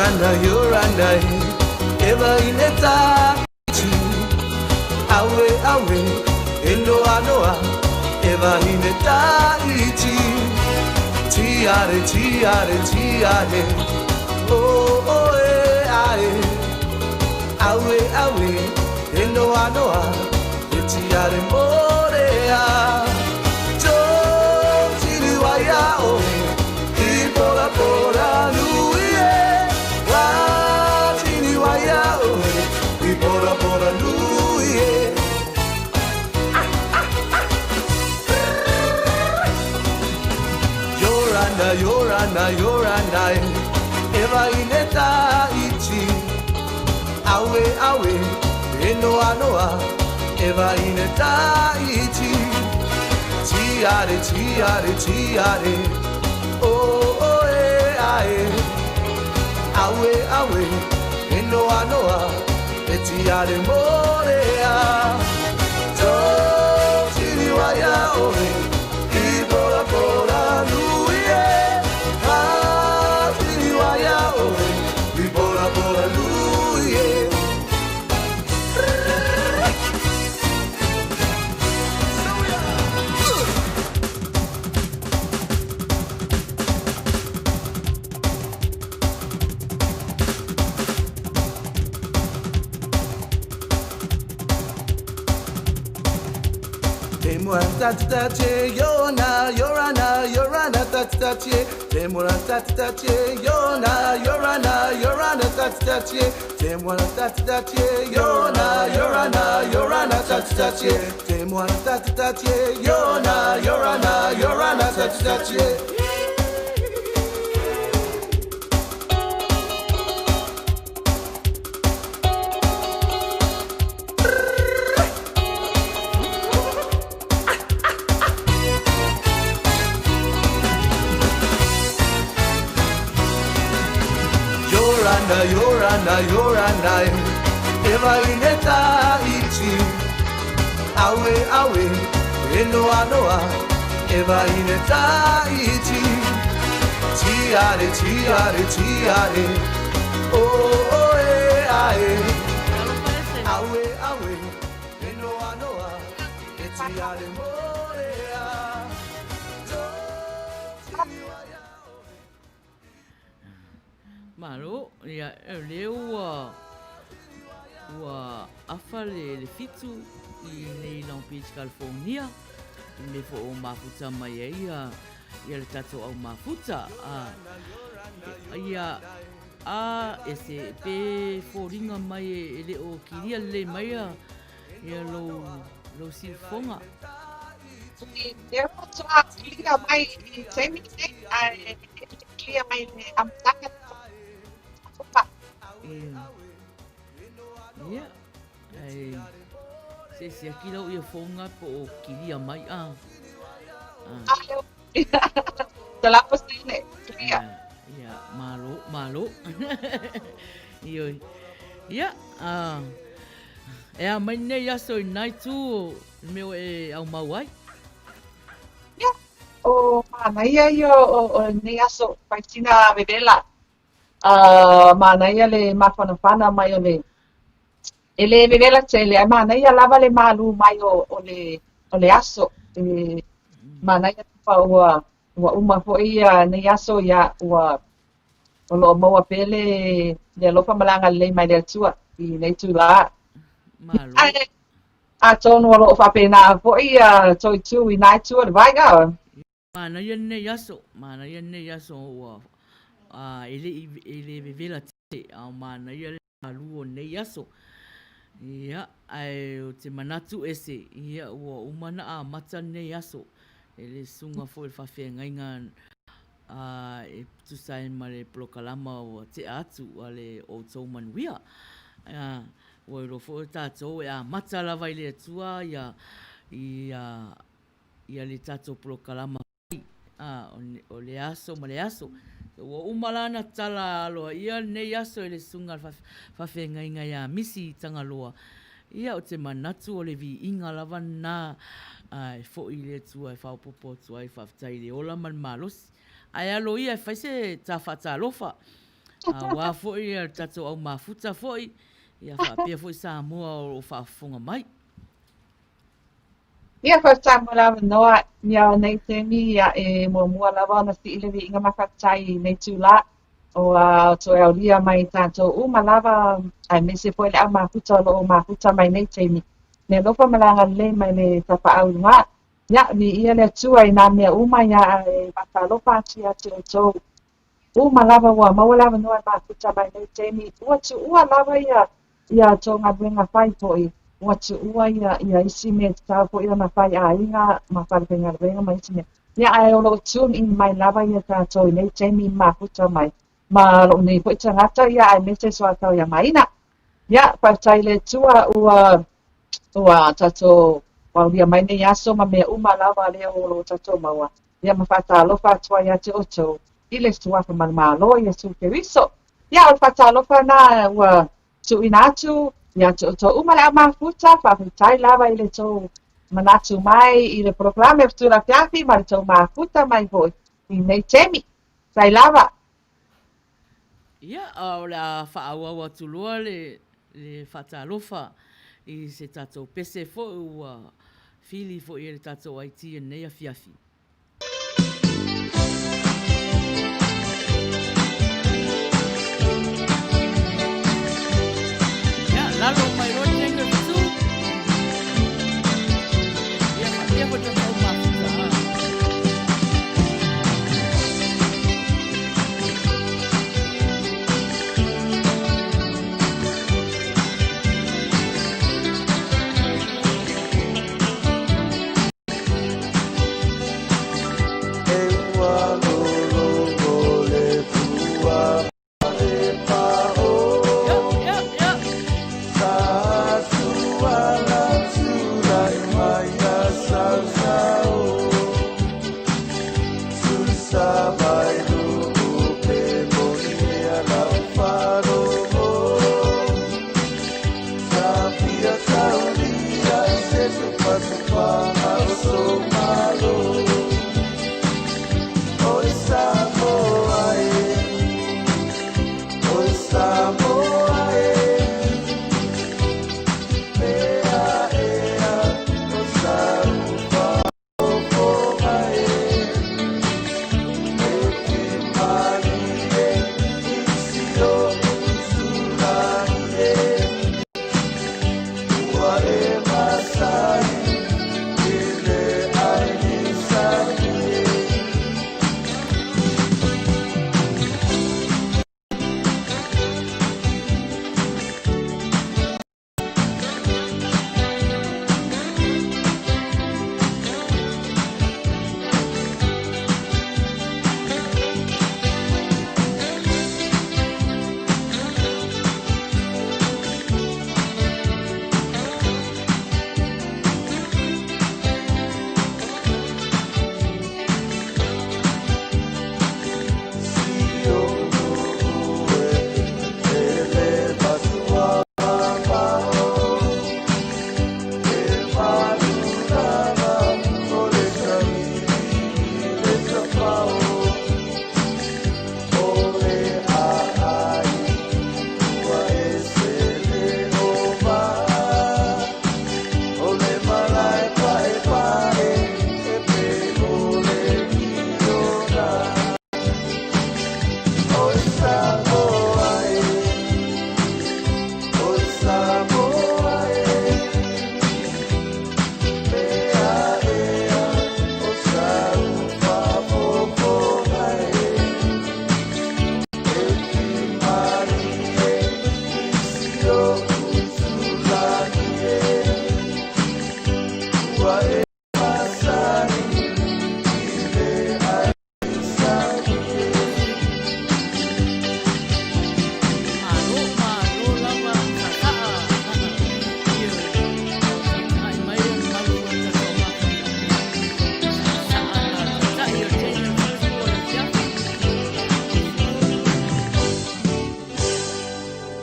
Yorana, Yorana, Eva ineta Awe, awe, e noa noa, Eva ineta iti Tiare, tiare, tiare, oh, oh, e, ae Awe, awe, e noa noa, e tiare morea Tō tiri waia oe, i pora pora nui e Wā tiri waia oe, i pora pora nui e Yorana, Yorana, Yorana, e vaineta iti Awe, awe, e noa noa, e vaineta iti Tiare, tiare, tiare, oh, oh, e, ae Awe, awe, e noa noa, e tiare morea Tō tiri waia oe, i pora pora nui e Ka tiri waia oe, i pora pora nui e Te mua tatatie, yorana, yorana, yorana tatatie. Te mua tatatie, yorana, yorana, yorana tatatie. Te mua tatatie, yorana, yorana, yorana tatatie. Te mua tatatie, yorana, yorana, yorana tatatie. Yorana, Yorana, Yorana, Eva ineta iti. Awe, awe, e noa noa, Eva ineta iti. Tiare, tiare, tiare, oh, oh, e, ae. Awe, awe, e noa noa, e tiare morea. Tō tiri waia oe. Malo, ia, o lea ua, ua afa le, le fitu i nei Long Beach, California, i mea foi o mafuta mai ai ia, ia le tatou au mafuta. A, ia, a, e se, pe fōringa mai e, e le o kiria lelei mai ia, ia lou, lou siufoga. Lea faatoa clear mai i le taimi lenei, ae clear mai i le amataga o Ia. Ia. Ai, se siaki lau ia fonga po o kiria mai a. Ah. 100% clear. Ia, ia, malo, malo. Ioi. Ia, ah, e a mai nei aso i nai tū o le mea o e au mau ai. Ia, o manaia ia o, o lenei aso, faitina vevela. Uh, manaia le mafanafana mai o le e le vevela tele, ae manaia lava le malū mai o, o le, o le aso. E, manaia pa ua, ua uma foi ia nei aso ia ua o lo o maua pea le, le alofa ma le agalelei mai le Atua i nei tūlā. Malo. Ae, atonu o lo o faapena foi ia Toitū i nā itu o le vai, a? Manaia lenei aso, manaia lenei aso ua, a, e le i, e le vevela tele, a o manaia le malū o nei aso. Ia, ae o te manatu ese, ia, ua uma na amata lenei aso, e le susuga foi i le faafeagaiga a, e tusa ai ma le polokalama ua tea atu a le outou manuia. A, ua iloa foi o tatou e amata lava i le Atua ia, ia, ia le tatou polokalama fai, a, o le aso ma le aso. Ua uma la na tala aloaia lenei aso e le Susuga a le Faafeagaiga ia Misi Tagaloa. Ia, o te manatu o le viiga lava lena e foi i le Atua e faaopoopo atu ai, faafetai i le ola ma le malosi. Ae alo ia e fai se ta faatalofa. Aua foi le tatou au mafuta foi, ia faapea foi Samoa o lo o faafofoga mai. Ia, faafetai mo le avanoa. Ia, o nei taimi, ia, e muamua lava ona sii le viiga ma faafetai i lenei itulā ua toe aulia mai i tatou uma lava, aemaise foi le au mafuta o lo o mafuta mai nei taimi. Le alofa ma le agalelei mai le Tapaau i luga. Ia, viia le Atua i nā mea uma, ia, a e faatalofa atu ia te outou uma lava ua maua le avanoa e mafuta mai nei taimi, ua tuua lava ia ia tou galuega fai foi, ua tuua ia ia isi mea e tatau foi ona fai aiga ma falefaigaluega ma isi mea. Ia ae o lo o tune in mai lava ia tatou i nei taimi mafuta mai ma lou nei foi tagata ia aemaise soatau ia Maina. Ia, faafetai i le Atua ua ua tatou aulia mai nei aso ma mea uma lava lea o lo o tatou maua. Ia ma faatalofa atu ai ia te outou i le Suafa manumalo o Iesu Keriso. Ia, o le faatalofa lena ua tuuina atu ia te outou uma le au mafuta, faafetai lava i le tou manatu mai i le polokalame o Fetu Lafiafi ma le tou mafuta mai foi i nei taimi. Faafetai lava. Ia, o le a faaauau atu loa le le faatalofa i se tatou pese foi ua fili foi e le tatou IT i lenei afiafi. Ia, lalo mai loa Jenga Fetu. Ia, faapea foi tatou mafuta. Malo, malo lava sasaa. Ioe. Taʻi mai o le malu o le tatou mafuta. Sasaa na taʻi o Taylor Swift o le afiafi.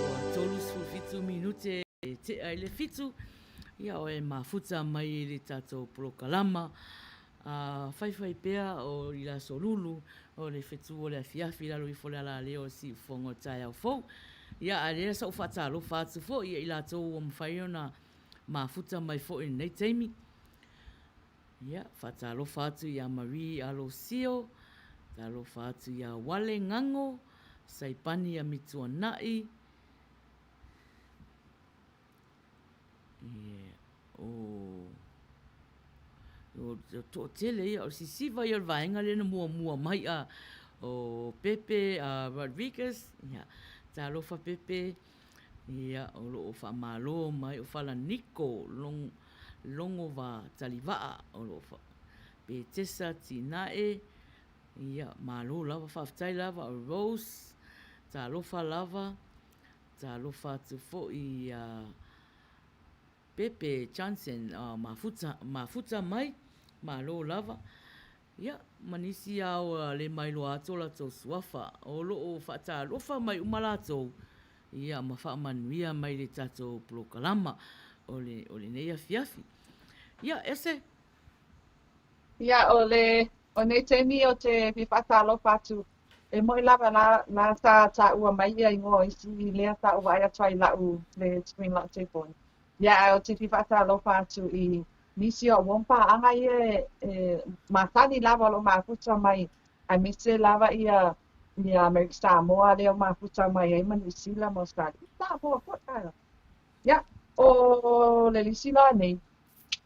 Ua 37 minute e tea i le fitu. Ia o e mafuta mai i le tatou polokalama. A faifai pea o i le aso lulu. o le fetu o le afiafi i lalo ifo o le alaleo o Siufofoga o le taeao fou. Ia, a lea sa ou faatalofa atu foi ia i latou ua mafai ona mafuta mai foi i lenei taimi. Ia, faatalofa atu ia Marie Alosio, talofa atu ia Wale Gago, Saipani Amituanai, Ia, o, o, o toatele ia, o le sisiva ia o le vaega lea na muamua mai a o Pepe a Rodriguez, ia, talofa Pepe, ia, o lo o faamalo mai, o Falaniko Long, Logova Talivaa, o lo o fa, Petesa Tinae, ia, malo lava, faafetai lava, o Rose, talofa lava, Talofa atu foi ia Pepe Johnson mafuta, mafuta mai, malo lava. Ia, ma nisi lava ua le mailoa atu o latou suafa, o lo o faatalofa mai uma latou, ia, ma faamanuia mai le tatou polokalama o le, o lenei afiafi. Ia, Ese. Ia, o le, o nei taimi ou te fia faatalofa atu E moni lava la, la sa taua mai ia igoa o isi lea sa ou vaai atu ai i la'u le screen la'u telefoni. Ia ae ou te fia faatalofa atu i nisi o a'u paaga ia e, e masani lava o lo'o mafuta mai aemaise lava ia ia Amerika Samoa lea o mafuta mai ai ma Niu Sila ma Australia. Samoa foi ae. Ia, o le lisi la nei,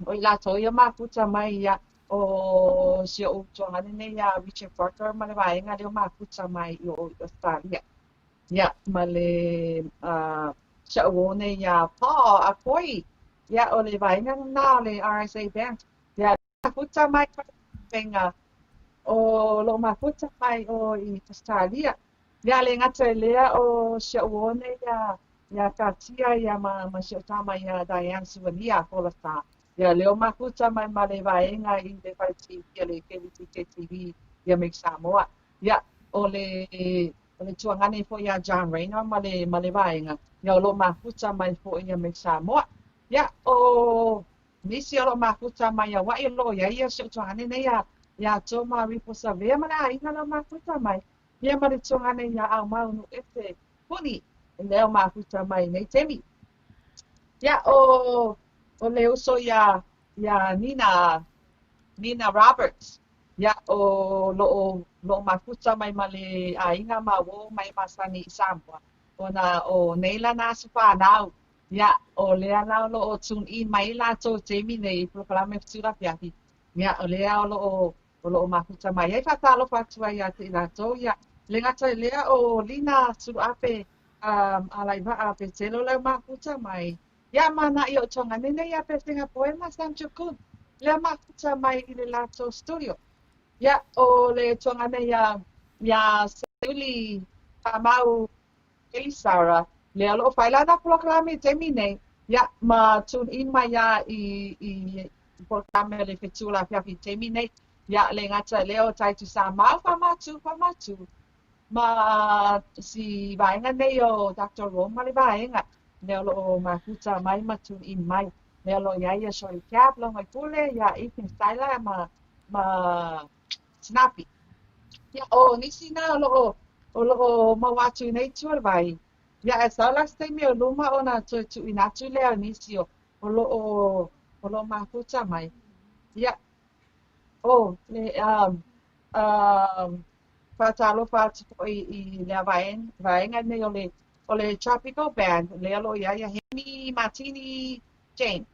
o i latou ia mafuta mai ia o si o'u tuagane nei iā Richard Parker ma le vaega lea o mafuta mai i o i Australia. Ia, ma le uh, si a'u uō nei iā Paul Akoi, ia o le vaega lena o le RSA Band. Ia, mafuta mai faiga o lo'o mafuta mai o i Australia. Ia le gata i lea o si a'u uō nei iā iā Katia ia ma ma si a'u tama iā Diane Suvania Folasa. Ia lea o mafuta mai ma le vaega i le fale TV a le KVTK TV i Amerika Samoa. Ia o le o le tuagane foi iā John Rayner ma le ma le vaega ia o lo'o mafuta mai foi i Amerika Samoa. Ia o Nisi o lo o mafuta mai Hawaii o lo o i ai ia si ou tuagane nei ia iā Toma Ripo Savea ma le aiga la o mafuta mai ia ma le tuagane iā Aumau Nuʻefe Puni lea o mafuta mai nei taimi. Ia o o le uso iā iā Nina Nina Roberts ia o lo o lo o mafuta mai ma le aiga ma uō mai masani i Samoa ona o nei lana aso whanau Ia, o lea la o lo o tune in mai latou i taimi nei i polokalame fetuulafiafi. Ia, o lea o lo o, o lo o mafuta mai ai faatalofa atu ai ia te i latou. Ia, le gata i lea o Lina Suluape um, Alaiva'a Petelo lea mafuta mai. Ia, ma na'i o Tonga nei ia Pesenga Poema Sam Chukun. Lea mafuta mai i le latou studio. Ia, o le Tonga nei ia, ia Seuli Famau Elisara, lea o lo o fai lana polokalame i taimi nei, ia, ma tune in mai ia i, i polokalame o le fetu o le afiafi i taimi nei, ia, le gata lea o Titus Samau, Famatu, Famatu, ma si vaega nei o Doctor Rome ma le vaega, lea o lo o mafuta mai ma tune in mai, lea o lo o i ai ia Shorty Cap, Logoipule, ia Ethan Styler ma, ma Sinapi. Ia, o nisi na o lo o, o lo o maua atu i nei tua le vai. Ia, e sau la se taimi o luma ona toe tuuina atu lea o nisi o, o lo o, o lo o mafuta mai. Ia, o, le, um, um, faatalofa atu foi i lea vaega, vaega nei o le, o le Tropical Band, lea o lo o i ai ia Hemi Martini James.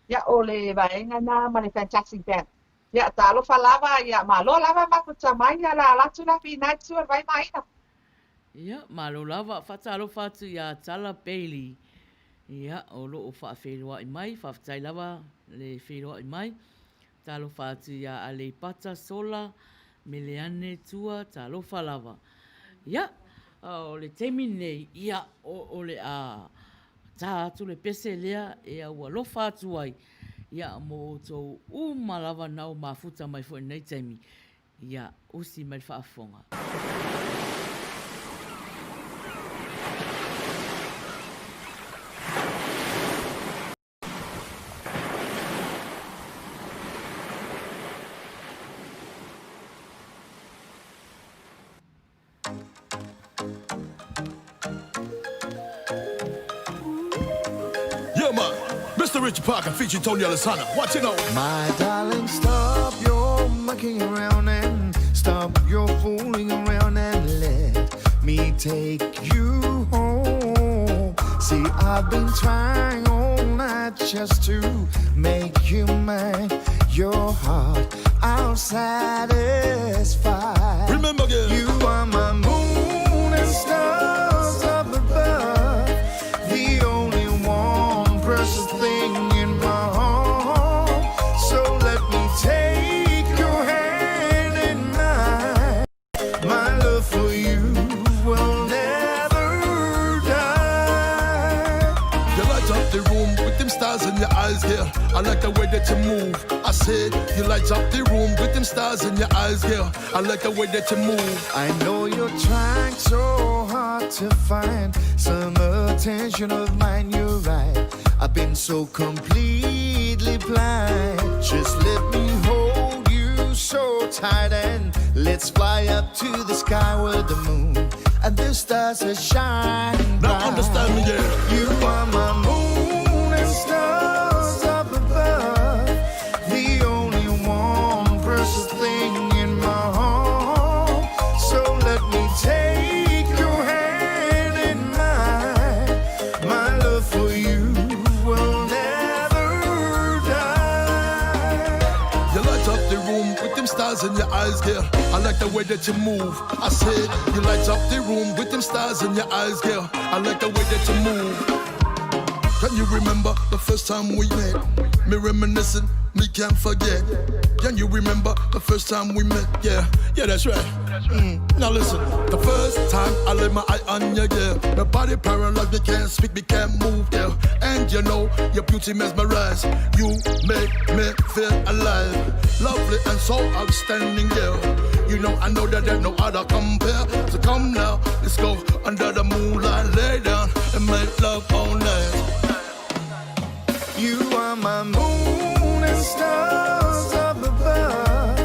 Ia, o le vaega na ma le Fantastic Band. Ia, talofa lava, ia, malo lava mafuta mai, ia la ala atu la fina i tua vai maina. Ia, malo lava, faatalofa atu iā Tala Bailey. Ia, o lo o faafeiloai mai, faafetai lava le feiloai mai. Talofa atu iā Aleipata Sola, Meleane Tua, talofa lava. Ia, o le taimi lenei, ia, o, o le a tā atu le pese lea e aualofa atu ai Ia, mo outou uma lava na o mafuta mai foi nei taimi, ia, usi mai le faafofoga. Richard Parker featuring Tony Alessana. Watch it now. My darling, stop your mucking around and stop your fooling around and let me take you home. See, I've been trying all night just to make you mine. Your heart, I'll satisfy. Remember, girl. You are my moon and stars up above. The only one precious thing in my heart. So let me take your hand in mine. My love for you will never die. You light up the room with them stars in your eyes, girl. I like the way that you move. I said you light up the room with them stars in your eyes, girl. I like the way that you move. I know you're trying so hard to find some attention of mine. You're right. I've been so completely blind. Just let me hold you so tight and let's fly up to the sky where the moon and the stars are shining. Now bright. understand me, yeah. You are my moon and stars up above. The only one precious thing in my heart. So let me take your hand in mine. My love for you will never die. You light up the room with them stars in your eyes, girl. I like the way that you move. I said you light up the room with them stars in your eyes, girl. I like the way that you move. Can you remember the first time we met? Me reminiscing, me can't forget. Can you remember the first time we met? Yeah, yeah, that's right. Now listen, the first time I laid my eye on you, yeah. My body paralyzed, me can't speak, me can't move, yeah. And you know, your beauty mesmerized. You make me feel alive. Lovely and so outstanding, yeah. You know, I know that there's no other compare. So come now, let's go under the moonlight, lay down and make love all night. You are my moon and stars up above.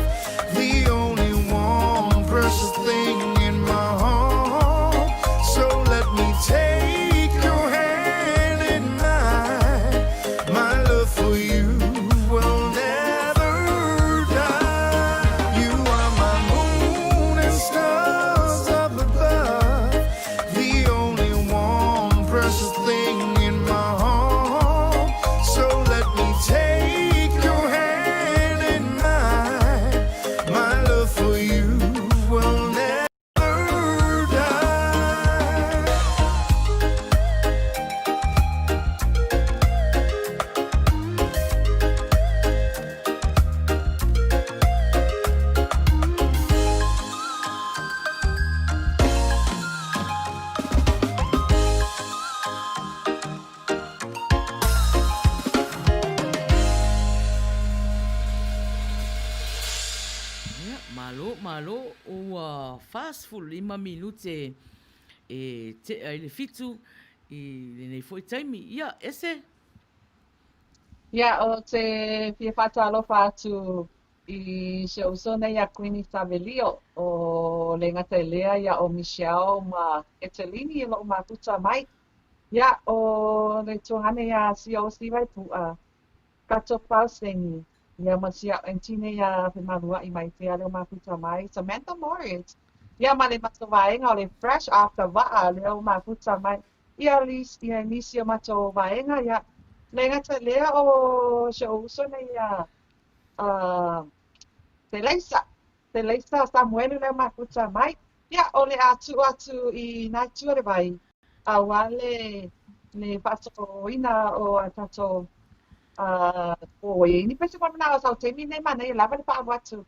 The only one precious thing in my heart. So let me take your hand in mine. My love for you will never die. You are my moon and stars up above. The only one precious thing in my heart. So let me take your hand in mine. My love for you will never die. Ia, malo, malo, ua 45 minute e tea i le fitu i lenei foi taimi. Ia, ese? Ia, ou te fia faatalofa atu i si ou uso nei a Queenie Savelio, o le gata i lea ia o Michelle ma Etelini e loo mafuta mai. Ia, o le tuagane ia si ou si Vaipu'a, Kato Pauseni, ia ma si au aunty nei a Femalua'i mai fea leo mafuta mai, Samantha Morris, ia ma le matou vaega o le Fresh After Va'a lea ua mafuta mai, ia ia nisi o matou vaega, ia le gata i lea o si ou uso nei a Telaisa, Telaisa Samuelu lea ua mafuta mai, ia o le a tuu atu i nā itu o le vai auā le le faasoaina o a tatou po ua i ai ni pese ua manao sau taimi lenei manaia lava le faalu atu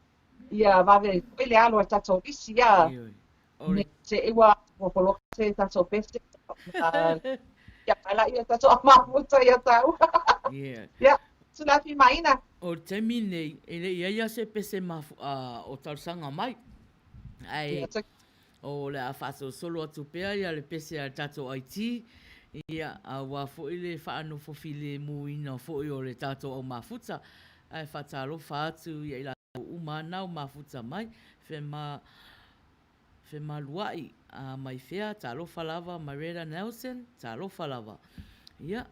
ia vave ai foi le alu a tatou isi ia ne i te i ua ua poloka se tatou pese ia mai laia tatou a mafuta ia tāua. Ia, tulafi maina. O le taimi lenei, e le i ai lava se pese mafu, o talosaga mai. Ae o le a faasolosolo atu pea ia le pese a le tatou IT, ia, aua foi le faanofo filemuina foi o le tatou au mafuta. Ae faatalofa atu ia i latou uma na o mafuta mai, fema, femaluai a mai fea, talofa lava Maretta Nelson, talofa lava. Ia.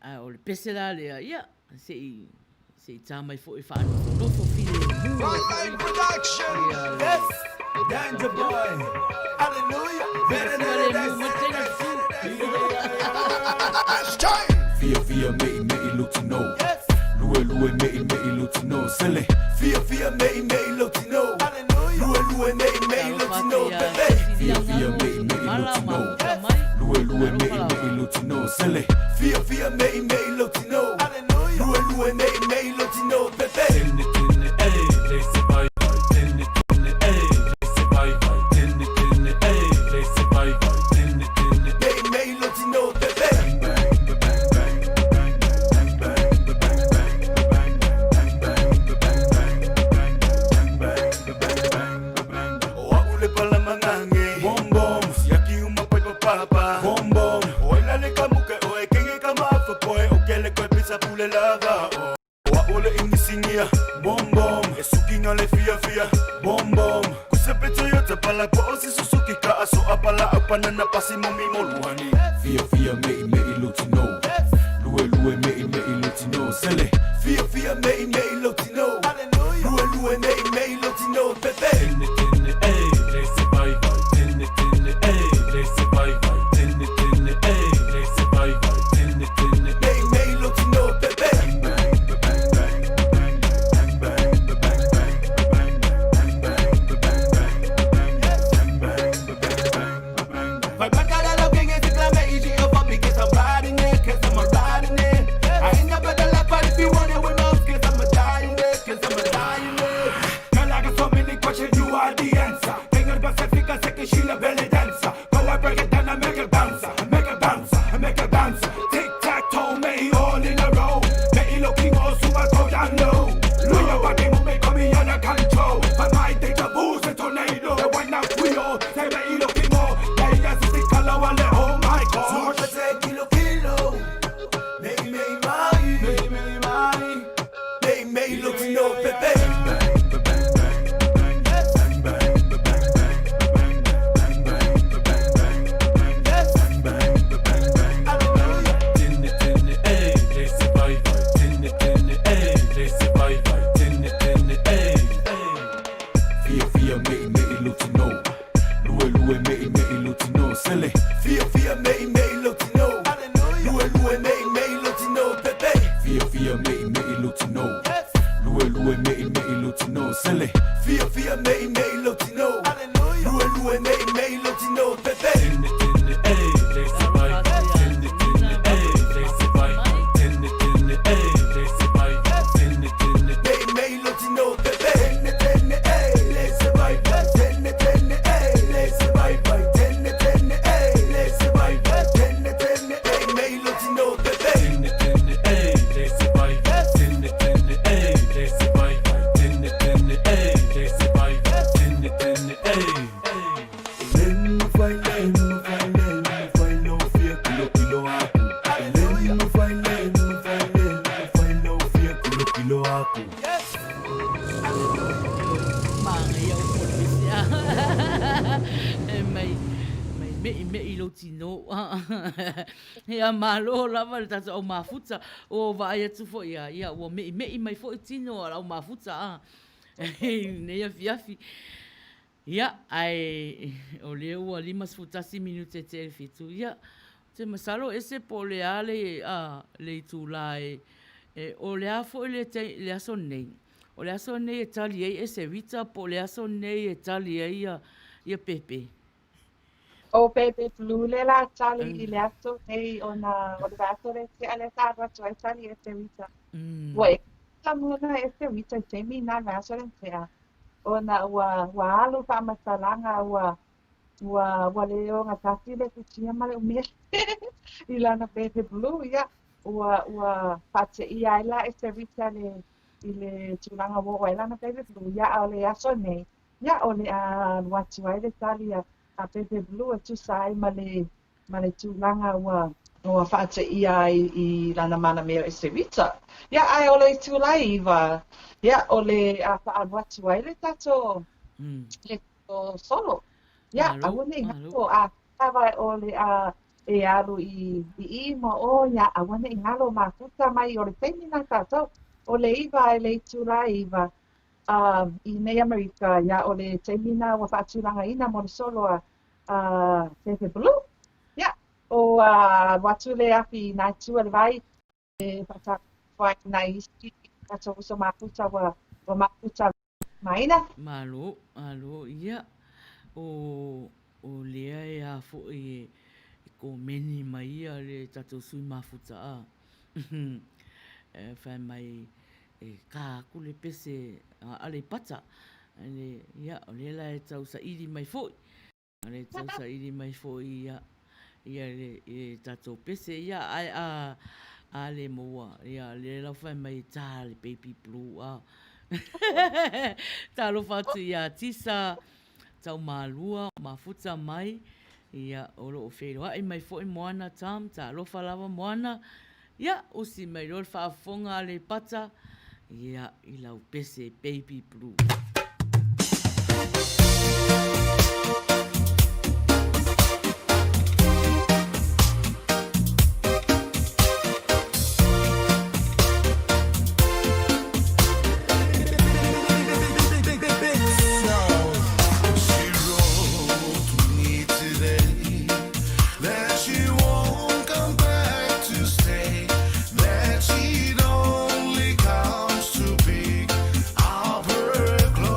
Ae o le pese la lea, ia, se i, se i tā mai foi e faanofonofo filemu ai foi ia le tatou afiafi. Filemu mai teina te tū. Fia fia me'i me'i lou tino Lue lue me'i me'i lou tino Sele Fia fia me'i me'i lou tino Lue lue me'i me'i lou Talofa atu tino ia Bebe Sesilia Fia fia Ugago me'i me'i lou Sukumala tino mafuta mai. Lue lue Talofa me'i lava. me'i lou tino Sele Fia fia me'i me'i lou tino Lue lue me'i me'i lou tino Bebe Tene tene ey le se vai vai Tene tene ey le se vai vai Tene tene ey le se vai vai Tene tene me'i me'i lou tino Bebe O a'u le pala magange Bom bom Siaki uma pai pa papa Bom bom O ela le kamuke o e kenge ka mafa poe O kele koe pisa pule lava O a'u le ingisingia Bom bom E sukinga le fia fia Bom bom Kusepe Toyota pala po o si Suzuki ka aso a pala au panana pasi mo mi mo luhani Fia fia me'i me'i lou tino Lue lue me'i me'i lou tino Sele Fia fia me'i me'i lou tino Lue lue me'i me'i lou tino Bebe Tene tene ey le se vai vai Tene tene ey le se vai vai Tene tene ey le se vai vai Tene tene me'i me'i lou tino Bebe Talofa atu ia Sesilia mafuta mai. Māngaia o polisi e mai mai me'i me'i lou tino ia malo lava le tatou au mafuta ua vaai atu foi ia ia ua me'i me'i mai foi tino a le au mafuta a i lenei afiafi ia ae o lea ua 51 minute te le 7 ia ou te masalo ese po o le a le a le itula e e o le a foi le le aso nei O le aso lenei e tali ai e Serita po o le aso lenei e tali ai ia, ia Pepe? ʻO Pepe Blue le lā tali i le aso nei ona o le vaiaso lea tea lea sa alu atu ai tali e Serita. Ua eke ka muna e Serita i taimi na le vaiaso lea tea ona ua ua alu faamatalaga ua ua ua le ogatasi le futia ma le umele i lana Pepe Blue ia ua ua faateia ai la e Serita le i le tulaga ua oo ai lana Pepe Blue, ia a o le aso nei, ia o le a alu atu ai le tali a a Pepe Blue e tusa ai ma le ma le tulaga ua ua faateia ai i lana malamea e Serita. Ia ae o le itula e 9, ia o le a faaalu atu ai le tatou le tatou solo. Ia Malo, aua ne i malo. galo a lava o le a e alu i i ma ʻō, ia aua ne i galo mafuta mai o le taimi na tātou, o le 9 i le itulā 9 i nei Amerika, ia o le taimi na ua faatulagaina mo le solo a Fefe Blue. Ia, o alu atu le afi i nā itu o le vai e faatalofa ai i nai isi tātou uso mafuta ua mafuta maina. Malo, malo, ia, o, o lea e a foi e, e komeni mai ia le tatou sui mafuta a. E fai mai e ka aku le pese a Aleipata. Le, ia, o lea la e tau saili mai foi. O lea e tau saili mai foi ia, ia le, i le tatou pese, ia, ae a, a le maua, ia, lea la fai mai e tā le baby blue, a. Talofa atu ia Tisa, Taumalua, mafuta mai, ia, o lo o feiloai mai foi Moana Tom, talofa lava Moana, ia, usi mai loa le faafofoga a Aleipata, ia, i lau pese baby blue. She wrote me today that she won't come back to stay, that she'd only comes to pick up her clothes.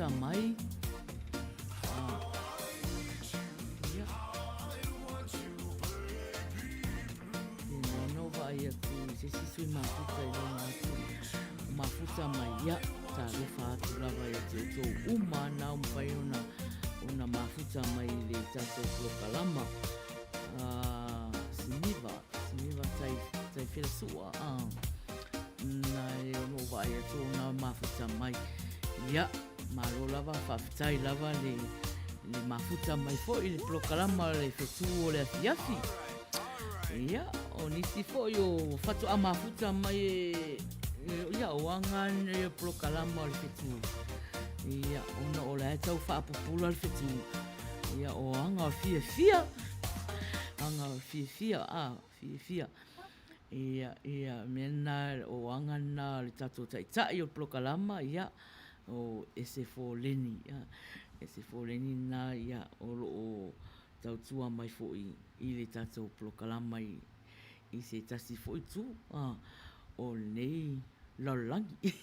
mafuta mai. Ia. Tēnā nō vaai atu i se isi sui mafuta i luna atu. O mafuta mai, ia, talofa atu lava ia te outou uma nā o mawhai ona, ona mafuta mai i le tātou polokalama. Siniva, Siniva tai, tai whirasua, na e ono vaai atu ona mafuta mai. Ia, Malo lava, faafetai lava le, le mafuta mai foi le polokalama le fetu o le afiafi. Ia, o nisi foi o whatoa mafuta mai e, ia, o anga e polokalama o le fetu. Ia, ona o la e tau whaapupula le fetu. Ia, o anga o fiafia. Anga o fiafia, a, fiafia. Ia, ia, mea na, o aga na le tatou taitai o le polokalama, ia, o Esefo Leni, ia, Esefo Leni na, ia, o lo o tautua mai foi i le tatou polokalama i, i se tasi foi itu, a, o lenei lalolagi.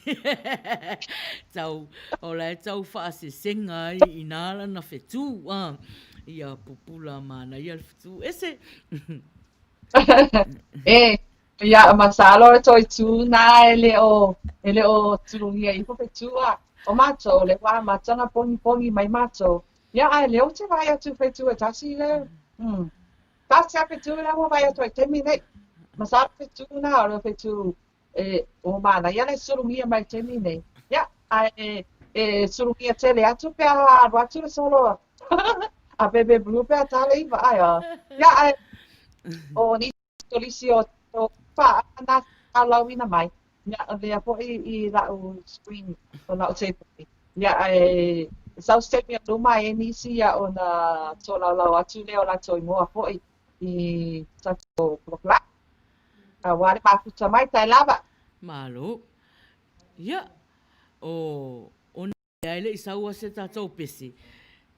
Tau, o la e tau faasesega ai i nā lana whetū, a, ia pupula manaia le whetū ese. E, ia, masalo e toe tū nā e le o, e le o tulugia ifo fetu a. O mātou, o le wā amata ona pongipongi mai mātou. Ia, ae lea ou te vaai atu fetu e tasi le, mm, tasi a fetu lea ua vaai atu ai taimi nei. Masalo fetu nā o le fetu e, o manaia le sulugia mai taimi nei. Ia, ae e sulugia tele atu pe a alu atu le solo a Bebe Blue pe a tale iva ai a. Ia, ae o nisi o lisi o o paaga na alauina mai. Ia, o lea foi i la'u screen o la'u table nei. Ia, ae sau se taimi o luma e nisi ia ona tolaulau atu lea o latou igoa foi i tatou polokalame. Aua le mafuta mai, tae lava. Malo. Ia, o, o Ia e le i saua se tatou pese,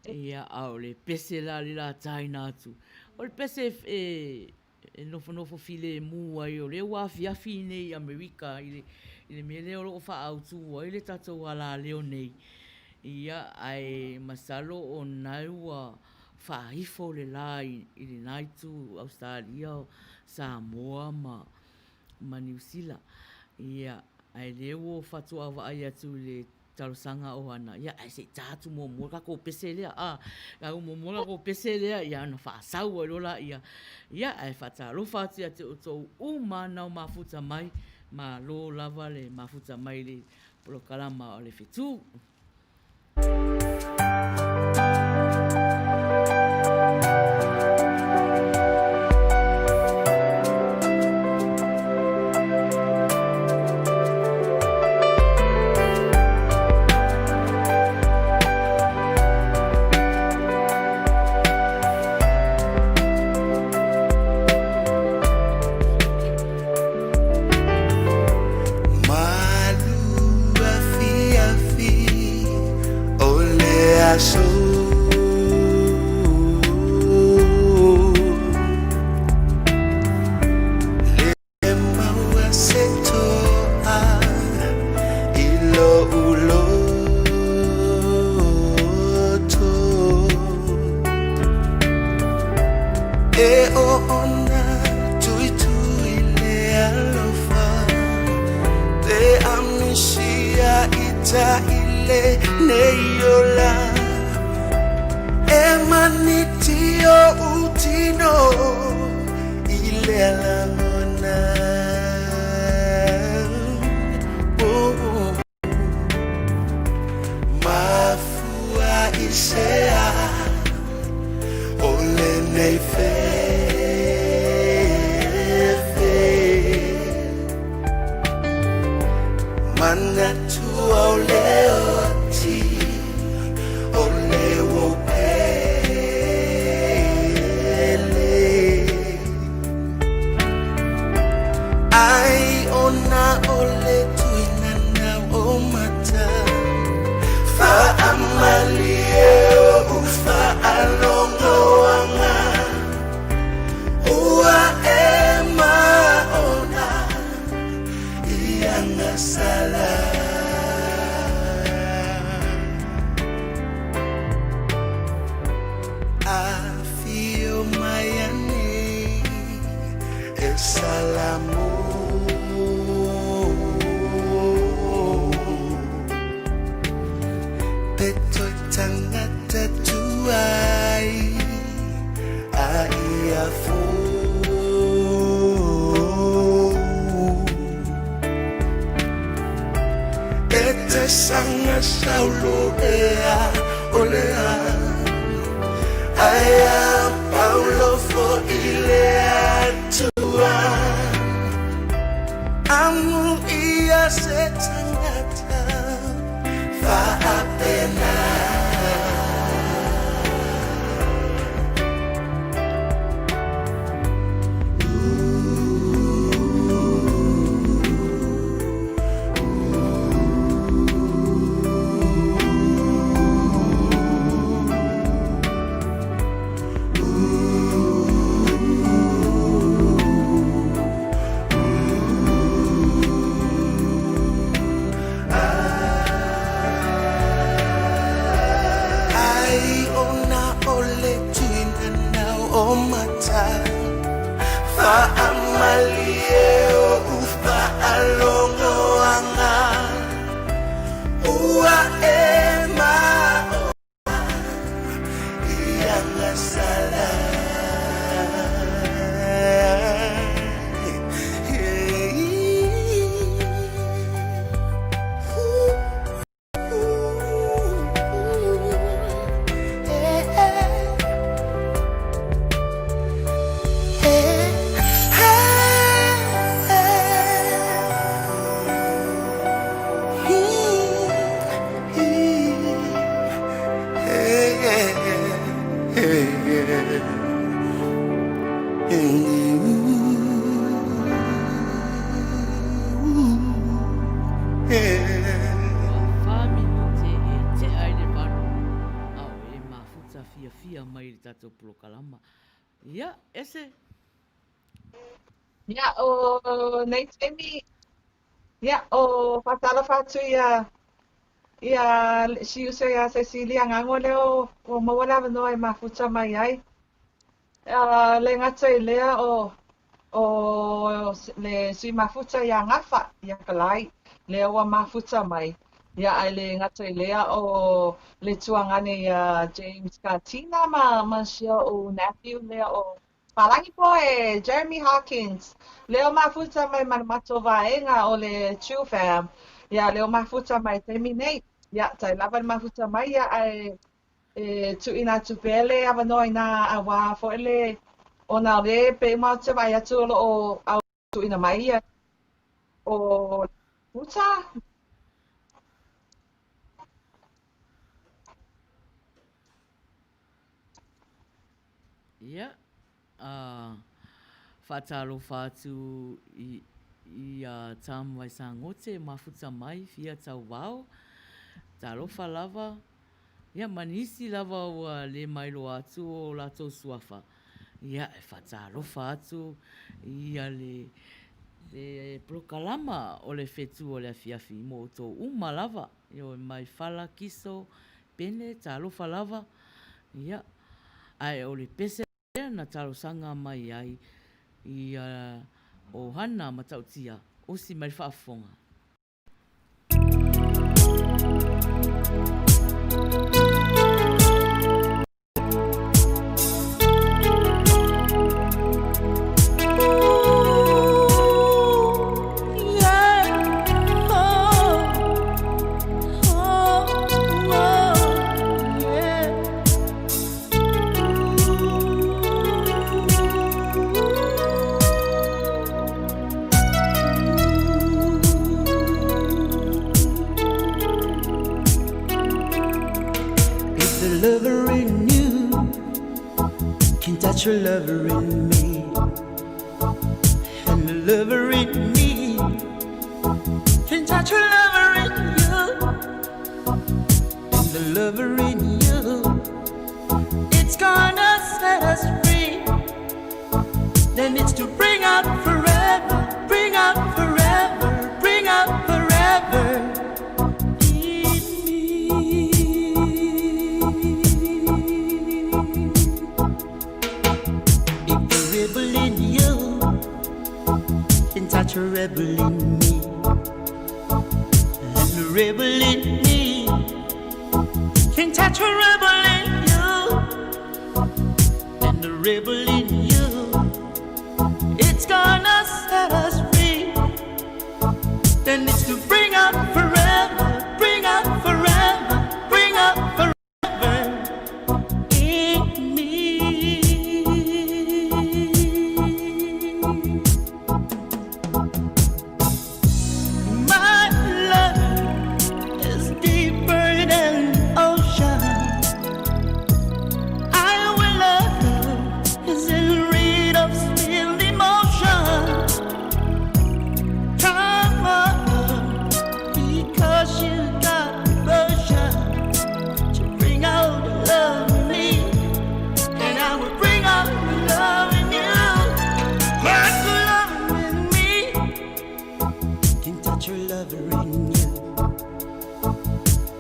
ia, a o le pese la le la taina atu. O le pese e, e nofonofo filemu ai, o lea ua afiafi nei i Amerika i le, i le mea lea o lo o faaautu ai le tatou alaleo nei. Ia, ae masalo o na ua faaifo le la i, i lena itu Ausetalia, Samoa ma, ma Niu Sila. Ia, ae lea ua faatoa vaai atu i le Talosaga o ana, ia, ae se i ta atu muamua le tatou pese lea, a, tatou muamua le tatou pese lea, ia, ona faasau ai loa laia. Ia, ae faatalofa atu ia te outou uma na o mafuta mai, malo lava le mafuta mai i le polokalama o le fetu. E maua se toa i loʻu loto. E oona tuitui le alofa Te amisia ita ile nei ola E maniti o utino i le lagona. Oh, mafua i sea o lenei fefe. Manatu au le oti o le uo pele. Ai ona o le tuinana o mata Faamalie o u whaalongoanga Ua e maona i agasala. Salamu Te toi tangata tuai a ia fō E te sanga saulo ea o lea Aia Paulo fo i le Atua Amu ia se tangata faapena. Ai ona o le tuinanau o mata Faamalie o ufaalogoaga Ua e ma Ua wha minute e tea ai le valu, a o e mafuta fiafia mai i le tatou polokalama. Ia, ese. Ia, o nei taimi, ia, o faatalofa atu ia ia si uso ia Cecilia Gago lea ua maua le avanoa e mafuta mai ai. Le gata i lea o o le sui mafuta ia Gafa ia Kalai lea ua mafuta mai. Ia ae le gata i lea o le tuagane ia James Katina ma ma si o'u nephew lea o Palagi poe, Jeremy Hawkins, lea mafuta mai ma le matou vaega o le Chiu Fam. Ia lea mafuta mai taimi nei. Ia tai lava le mafuta mai ia ae e tuuina atu pea le avanoa i nā auā foi le ona o le pei uma ou te vaai atu o lo o au tuuina mai ia o Uta. Ia, a faatalofa atu i i a Tam Waisangote mafuta mai fia tauvao. Talofa lava. Ia, ma nisi lava ua le mailoa atu o latou suafa. Ia, e faatalofa atu ia le le polokalama o le fetu o le afiafi mo outou uma lava. Ioe mai Fala, Kiso, Pene, talofa lava. Ia, ae o le pese lea na talosaga mai ai ia ʻOhana Matautia, osi mai le faafofoga. If the lover in you can touch your lover in me, and the lover in me can touch your lover in you, and the lover in you, it's gonna set us free. Then it's to bring out forever, bring out forever, bring out forever in me. If the rebel in you touch a rebel in me. And the rebel in me can touch a rebel in you. And the rebel in you, it's gonna set us free. Then it's to bring up forever, bring up forever, bring up forever in me. My love is deeper than the ocean. I will love is in rid of spilled emotion. Come on, because you got devotion to bring out the love in me, and I will bring out the love in you. Let the love in me can touch your lover in you,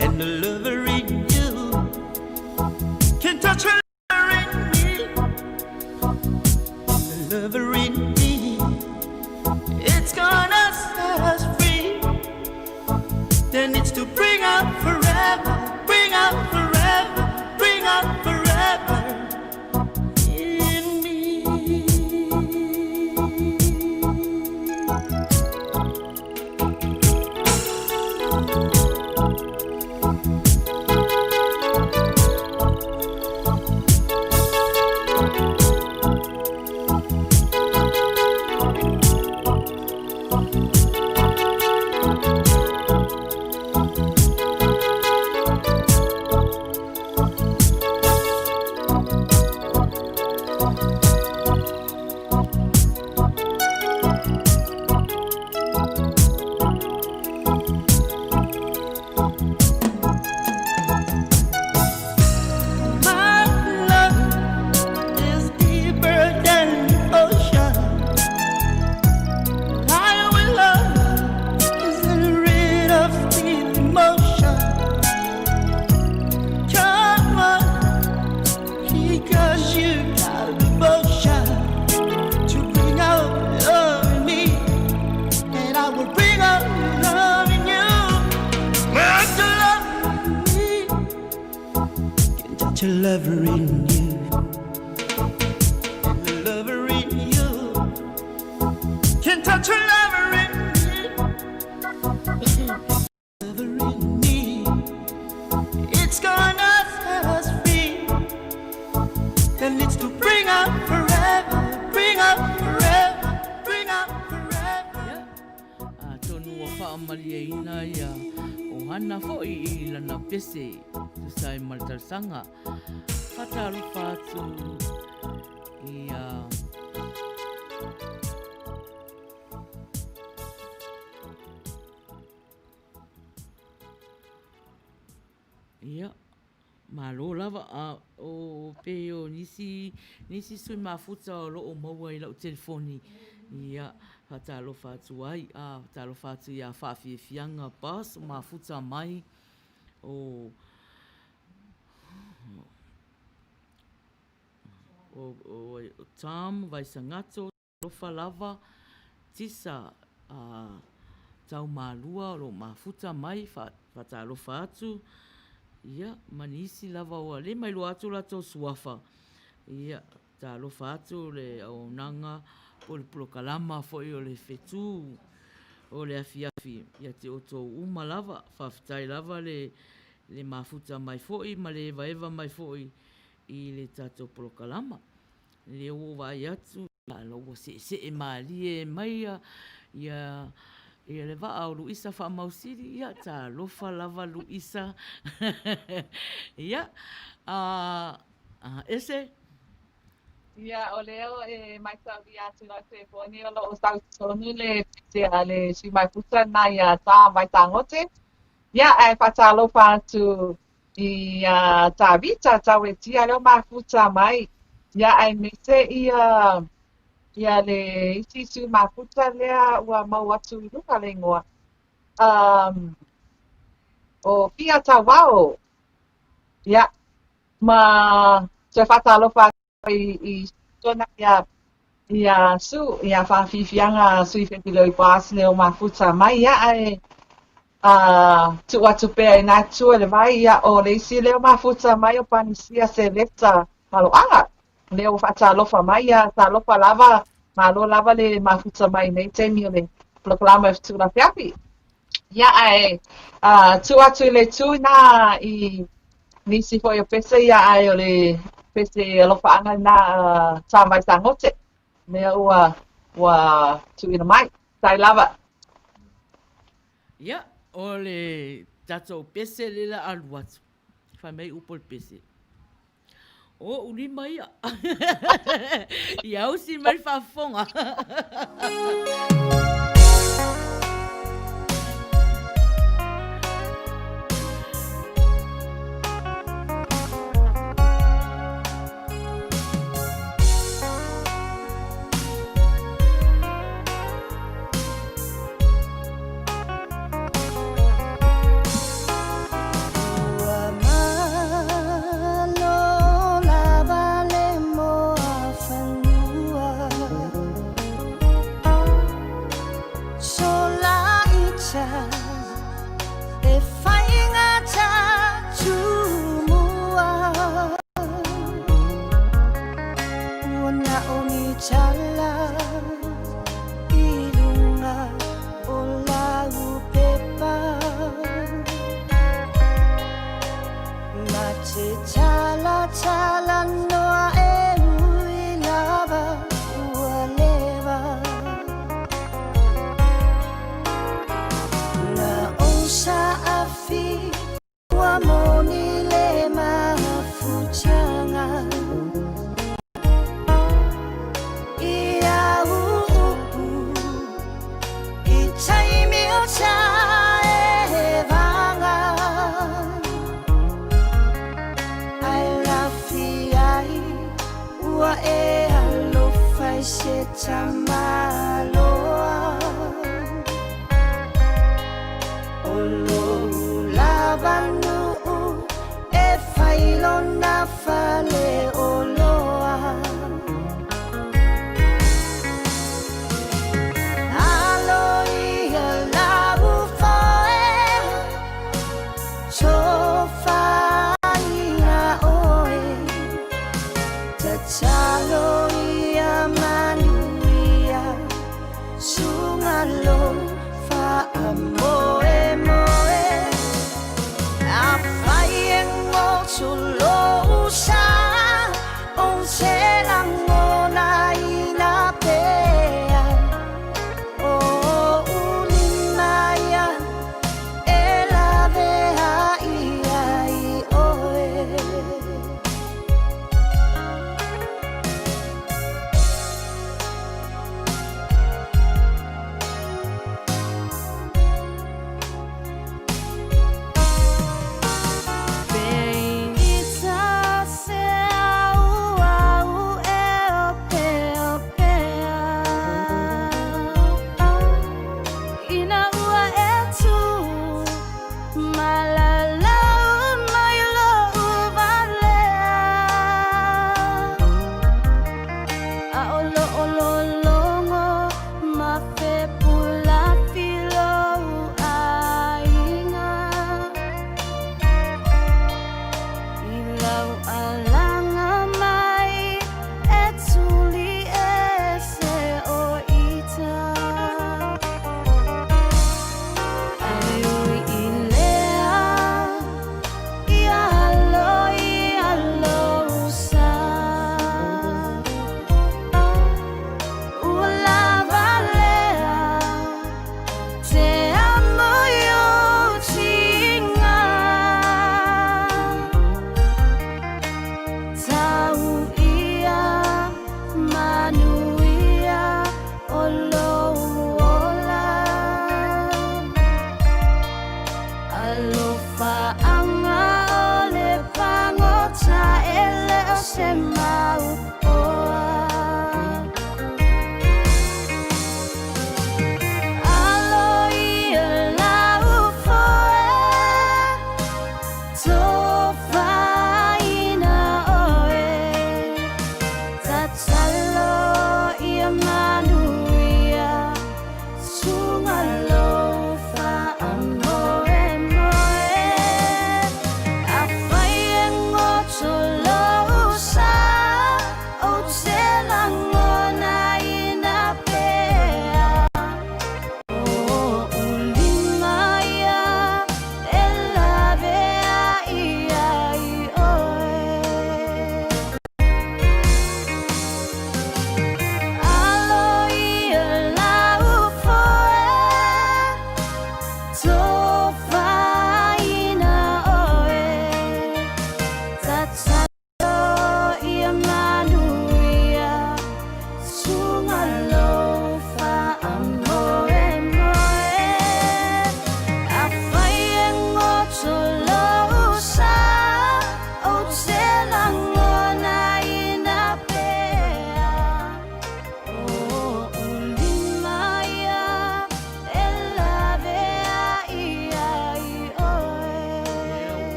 and the lover in you can touch your lover in me, and the lover in me. It's gonna set us free. Then it's to bring up forever, bring up forever, bring up forever in me. My love is deeper than the ocean. I will love is rid of the emotion. Come on, because you got devotion to bring out love in me, and I will bring out love in you. Let the love in me can touch a lover in you, and the lover in you can touch a lover in me. Lover in me, it's gonna set us free. Then it's to bring up forever, bring up forever, bring up forever. Ia, atonu ua faamalieina ia ohana foi i lana pese tusa ai ma le talosaga. Faatalofa atu ia Ia, malo lava, a o pei o nisi, nisi sui mafuta o loo maua i lau telefoni, ia, faatalofa atu ai, a, faatalofa atu ia Faafiafiaga Boss, mafuta mai o, o, o, o Tom Vaisagato, Alofa lava, tisa a Taumalua o lo o mafuta mai, faatalofa atu, ia, ma nisi lava ua le mailoa atu o latou suafa. Ia, talofa atu le auaunaga po o le polokalama foi o le fetu o le afiafi ia te outou uma lava. Faafetai lava le le mafuta mai foi ma le evaeva mai foi i le tatou polokalama. Lea ua ou vaai atu, ia, ua seesee malie mai ia, ia, ia le vaa o Luisa Faamausili, ia, talofa lava Luisa. Ia, a, a, ese? Ia, o lea e mataulia atu lau telefoni o lo o sau tonu le pese a le sui mafuta na ia Tā Vaitagote. Ia, ae faatalofa atu i a Tavita Tauetia lea o mafuta mai. Ia, aemaise ia ia le isi sui mafuta lea ua mau atu i luga le igoa. Um, o Fia Tauao. Ia, ma toe faatalofa atu i, i tona ia Ia su, ia faafiafiaga sui fefiloi paasi leo mafuta mai ia ae a tuu atu pea i na tua le vai ia o le isi leo mafuta mai o Panisia Seleta Maloaga. Lea ua faatalofa mai ia talofa lava malo lava le mafuta mai nei taimi o le polokalama e fetuulafiafi. Ia ae a tuu atu i le itu na i nisi foi o pese ia ae o le pese alofaaga na Tavai Sagote lea ua ua tuuina mai. Tai lava. Ia, o le tatou pese lea la alu atu. Fai mai upu o le pese. O ou lima ia. Ia usi mai le faafofoga.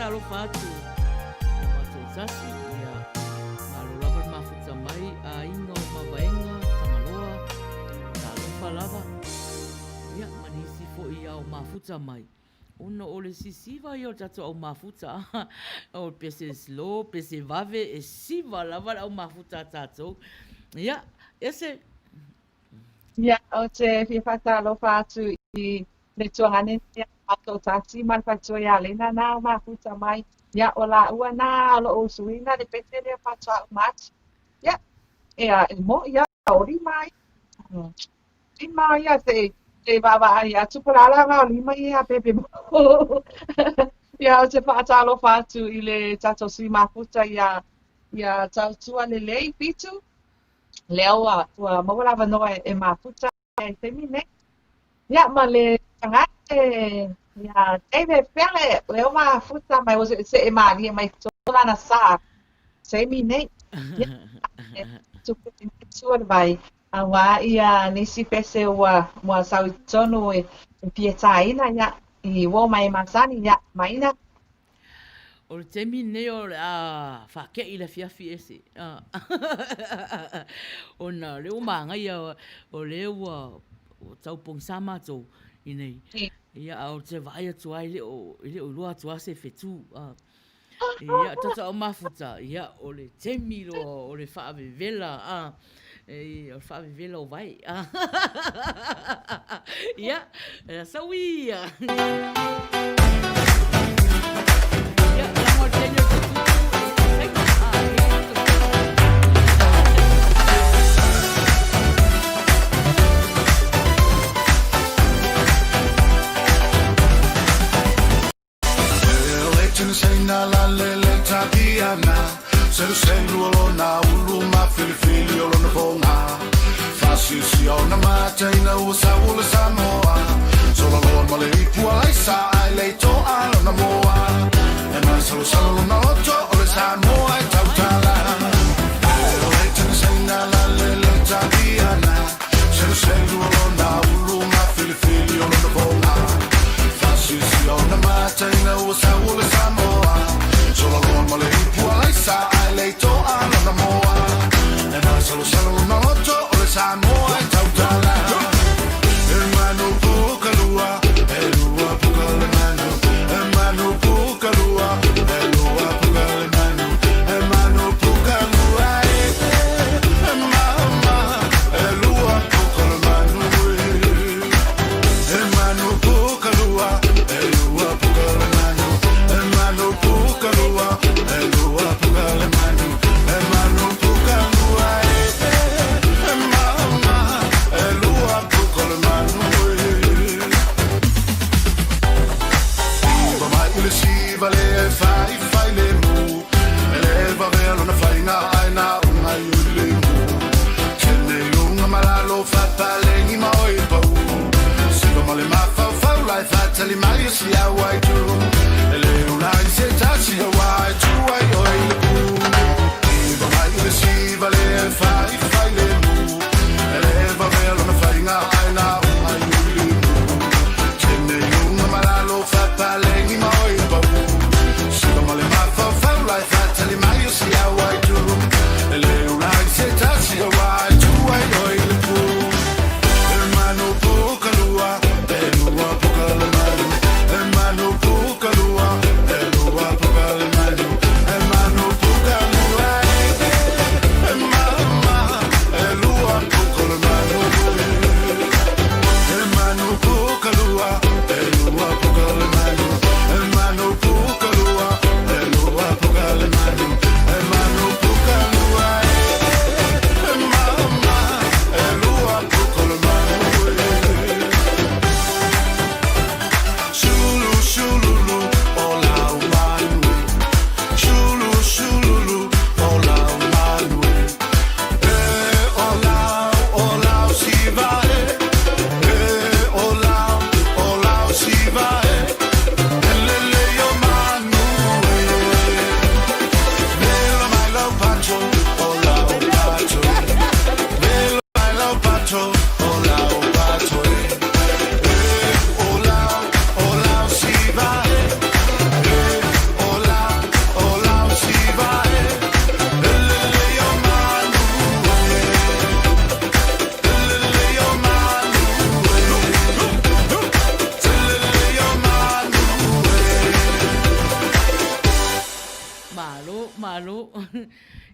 faatalofa atu ia matou tasi, ia, malo lava le mafuta mai, aiga o Mavaega, Tagaloa, talofa lava, ia, ma nisi foi ao mafuta mai. Ona o le sisiva ia o le tatou au mafuta, o pe se slow, pe se vave, e siva lava le au mafuta a tatou. Ia, ese. Ia, ou te fia faatalofa atu i le tuagane nei a matou tati ma le faletua ia Lena na o mafuta mai. Ia, o laua na o lo o usuina le pese lea faatoa uma atu. Ia, e, e mo'i lava, o lima ai. Lima ia se se vaavaai atu po o le a la na o lima ia pepe mo. Ia, ou te faatalofa atu i le tatou sui mafuta ia ia Tautua Lelei Fitu. Lea ua ua maua le avanoa e mafuta ai i taimi nei. Ia ma le tagata ia David Fele, lea ua mafuta mai ua se'ese'e malie mai totonu lana sa taimi nei. Ia, e tupu i le vai Auā ia nisi pese ua ua sau i totonu e fia tāina ia i uō mai e masani ia maina. O le taimi lenei o le a fake'i le afiafi ese ona o lea ua manaia o lea ua tau pogisa matou i nei ia a ou te vaai atu lava e le o iloa atu lava se fetu. Ia, tatou au mafuta, ia, o le taimi loa o le faavevela, a, e, o le faavevela o vae. Ia, sau ia. Ia, leaga o le taimi o le tutu, e saina, a, e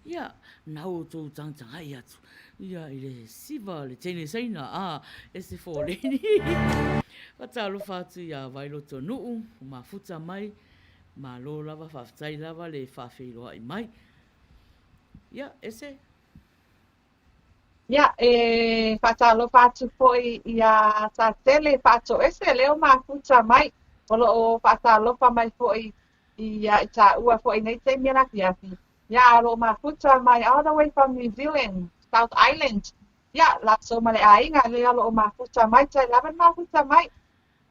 Ia, na outou tagatagai atu, ia, i le siva o le teine Saina, a, e se fōleni. Faatalofa atu iā Vailotonuu, ua mafuta mai, malo lava, faafetai lava le faafeiloai mai. Ia, ese. Ia, e faatalofa atu foi iā Satele Faatoese lea ua mafuta mai, o lo o faatalofa mai foi ia i tāua foi i nei taimi o le afiafi. Ia, a o lo o mafuta mai all the way from New Zealand, South Island. Ia, latou ma le aiga lea o lo o mafuta mai, tai lava le mafuta mai.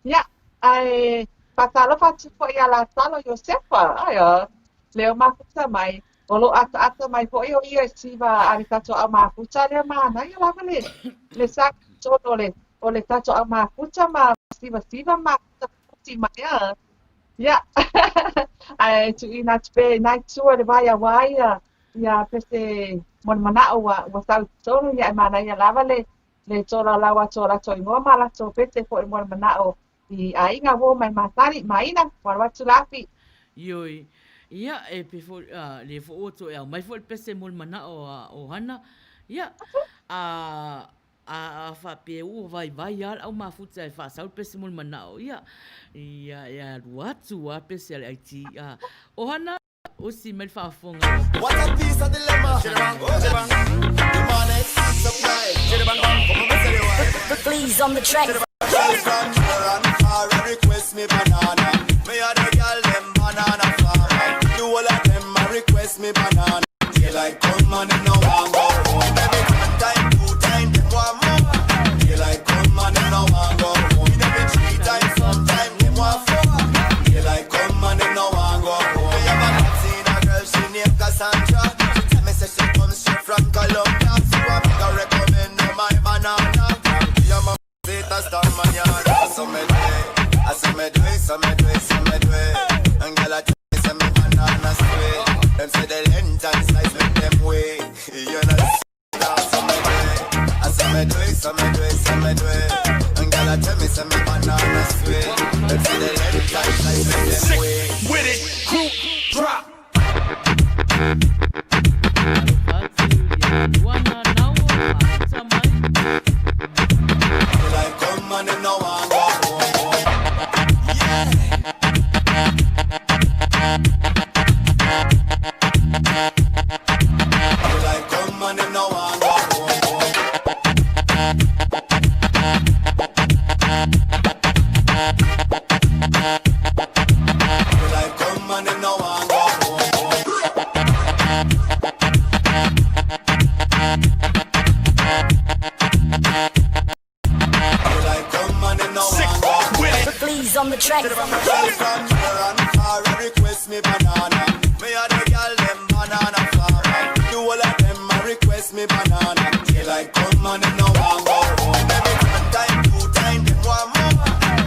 Ia, ae faatalofa atu foi iā Latalo Iosefa, aia, lea ua mafuta mai, o lo o ataata mai foi o ia i siva a le tatou au mafuta lea manaia lava le le sa tonu o le o le tatou au mafuta ma sivasiva ma puti mai a. Ia, ae tuuina atu pea i nai tua le vai aua ia ia pese mo le manao ua ua sau i totonu ia e manaia lava le le tolaulau atu o latou igoa ma latou pese foi mo le manao i aiga uo mai Matani, Maina, ua alu atu Lafi. Ioe, ia, e pe foi, a, le foi ua toe aumai foi le pese mo le manao a ʻohana, ia, a, a, a faapea ua vaivai lava le au mafuta e faasau le pese mo le manao, ia, ia, e alu atu lava le pese a le IT, a, ʻohana. Usi mai le faafofoga. What a piece of dilemma. Please on the track. Girl from near and far a request me banana. Me a the girl them banana farmer. The whole of them a request me banana. Daylight come and them no want go home. Every one time, two time, them want more. Daylight come and them no want go home. Every three time, sometime them want four. Daylight come and them no want go home. Me have a seen a girl, she named Cassandra. She tell me say she comes straight from Colombia. So I make her recommend her my banana. Yeah, my Zeta star mañana. So me do it, I say me do it, so me do it, so me do it. And girl, I tell me say me banana sweet. Them say the length and size make them wait. You know so me do it, I say me do it, so me do it, so me do it. And girl, I tell me say me banana sweet. Them say the length and size make them Sick wait. with it, crew drop. Alofa atu iā Luana Naua, mafuta mai. Daylight come and them no want go home. Yeah. Daylight come and them no want go home. Daylight come and them no want go home. Daylight come and them no Sick want go home. with it. Please on the track. Girl from near and far a request me banana. Me a the girl them banana farmer. The whole of them a request me banana. Daylight come and them no want go home. Every one time, two time, them want more.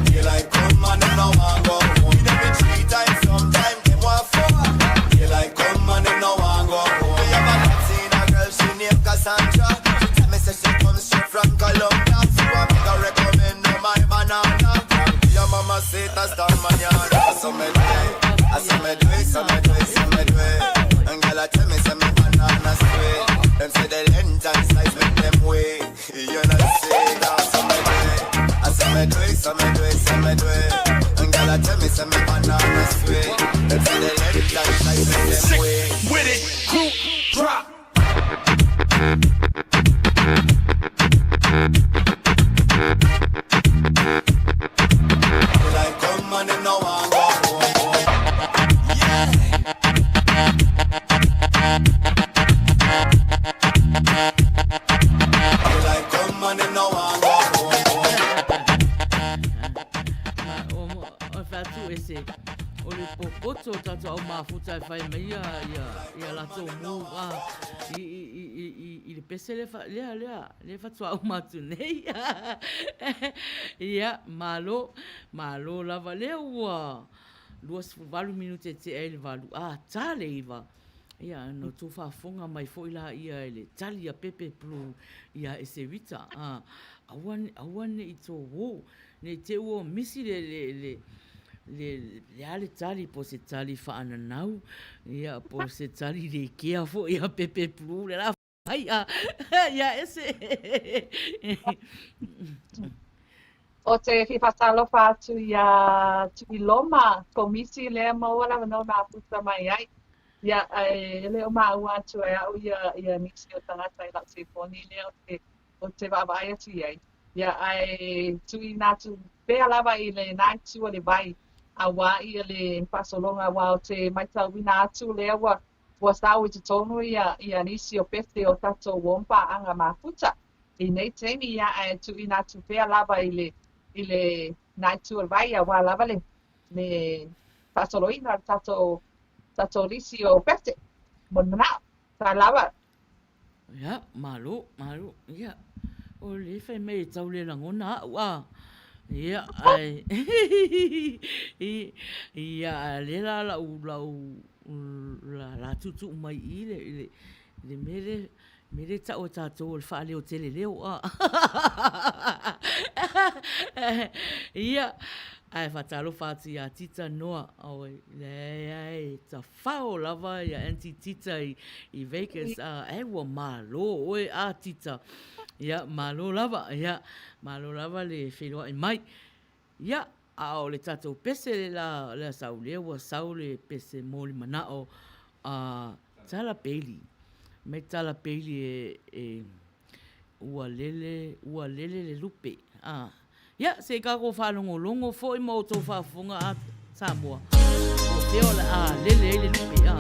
Daylight come and them no want go home. Every three time, sometime them want four. Daylight come and them no want go home. Me have a seen a girl, she named Cassandra. She tell me say she comes straight from Colombia. So I make her recommend her my banana. Your mama say hasta mañana. So me do it, I say me do it, so me do it, so me do it. And girl I tell me say me banana sweet. Them say the length and size make them wait. You know say that so me do it. I say me do it, so me do it, so me do it. And girl I tell me say me banana sweet. Them say the length and size make them Sick wait. with it, crew drop. Daylight come and them no want go home. Yeah. Daylight come and them no want go home. Ma, o, o whatu e se, o le popoto o tatou au mafuta e fai mai ia, ia, ia latou mu, a, i, i, i, i, i, i le pese lea, fa, lea, lea, lea faatoa uma atu nei. Ia, malo, malo lava. Lea ua 28 minute e tea ai le valu, a, ta le iva. Ia, na outou faafofoga mai foi la ia i le tali a Pepe Blue iā Esewita, a, aua, aua ne i tou ō, ne i te ua misi le, le, le, le, le a le tali, po o se tali faananau, ia, po o se tali le kea foi a Pepe Blue, le la fai a, ia ese. O te fia faatalofa atu iā Tuiloma, Komisi lea maua le avanoa mafuta mai ai. Ia, ae e le o maua atu e au ia, ia nisi o tagata i lau telefoni lea ou te, ou te vaavaai atu i ai. Ia, ae tuuina atu pea lava i lena itu o le vai, auā ia le faasologa, aua ou te matauina atu lea ua, ua sao i totonu ia, ia nisi o pese o tatou uo ma paaga mafuta i nei taimi, ia, ae tuuina atu pea lava i le, i lena itu o le vai, auā lava le, le faasoloina o le tatou, tatou lisi o pese mo le manao. Sa lava. Ia, malo, malo, ia. O le fai mai e tau le lagona au a. Ia, ae, ia, ae le la lau, lau, la, la tuutuu mai i le, le, le mea lea, mea lea e tau e tatou o le faaleotele leo a. Ia, ae faatalofa atu ia Tita Noa, oi, leai, e tafao lava ia Aunty Tita i, i Vegas, a, e ua malo oe a Tita. Ia, malo lava, ia, malo lava le feiloai mai. Ia, a o le tatou pese le la, lea sau, lea ua sau le pese moli manao a Tala Bailey. Mai Tala Bailey e, e, ua lele, ua lele le lupe. A, ia, se i kākou faalogologo foi ma outou faafofoga a Samoa. Po o fea o le a lele ai le lupe. A.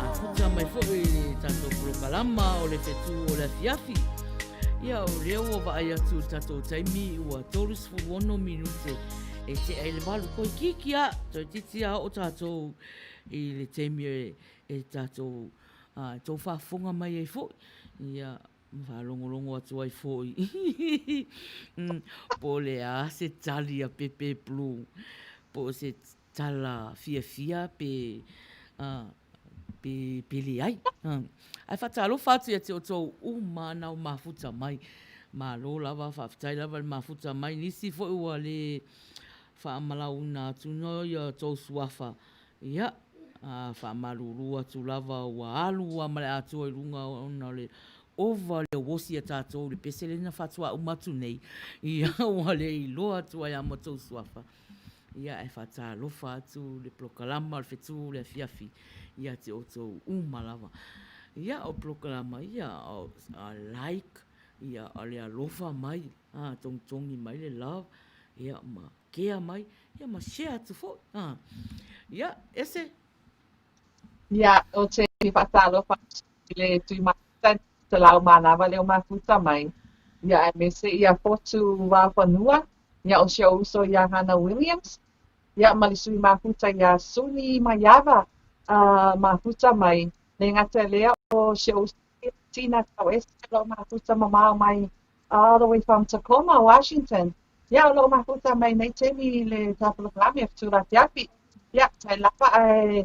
Mafuta mai foi i le tatou polokalama o le fetu o le afiafi. Ia, o lea ua vaai atu i le tatou taimi ua 36 minute e tea i le 8. Toeitiiti lava, toeitiiti lava oo tatou i le taimi e tatou tou faafofoga mai ai foi. Ia, ma faalogologo atu ai foi po o le a se tali a Pepe Blue, po o se tala fiafia pe, pe, pe leai. Ae faatalofa atu ia te outou uma na o mafuta mai. Malo lava, faafetai lava le mafuta mai. Nisi foi ua le faamalauina atu no ia tou suafa. Ia, a faamalulu atu lava ua alu lava ma le atoa i luga ona o le ova o le auosi a tatou i le pese lea na faatuauma atu nei. Ia, ua le iloa atu ai lava ma tou suafa. Ia, ae faatalofa atu le polokalama o le fetu o le afiafi ia te outou uma lava. Ia, o polokalama ia, o like, ia, o le alofa mai, a, togitogi mai le love, ia, ma kea mai, ia, ma share atu foi. A, ia, ese. Ia, ou te faatalofa atu i le Tui Mafuta, Talau Manava lea o mafuta mai, ia aemaise ia Fotu Vaofanua, Ia o si ou uso iā Hana Williams, ia ma le sui mafuta iā Suni Maiava a mafuta mai. Le gata i lea o si ou uso ia Tina Tauese o lo o mafuta mamao mai all the way from Tacoma, Washington. Ia o lo o mafuta mai nei taimi i le ta polokalame o Fetu Afiafi. Ia, tai lava ae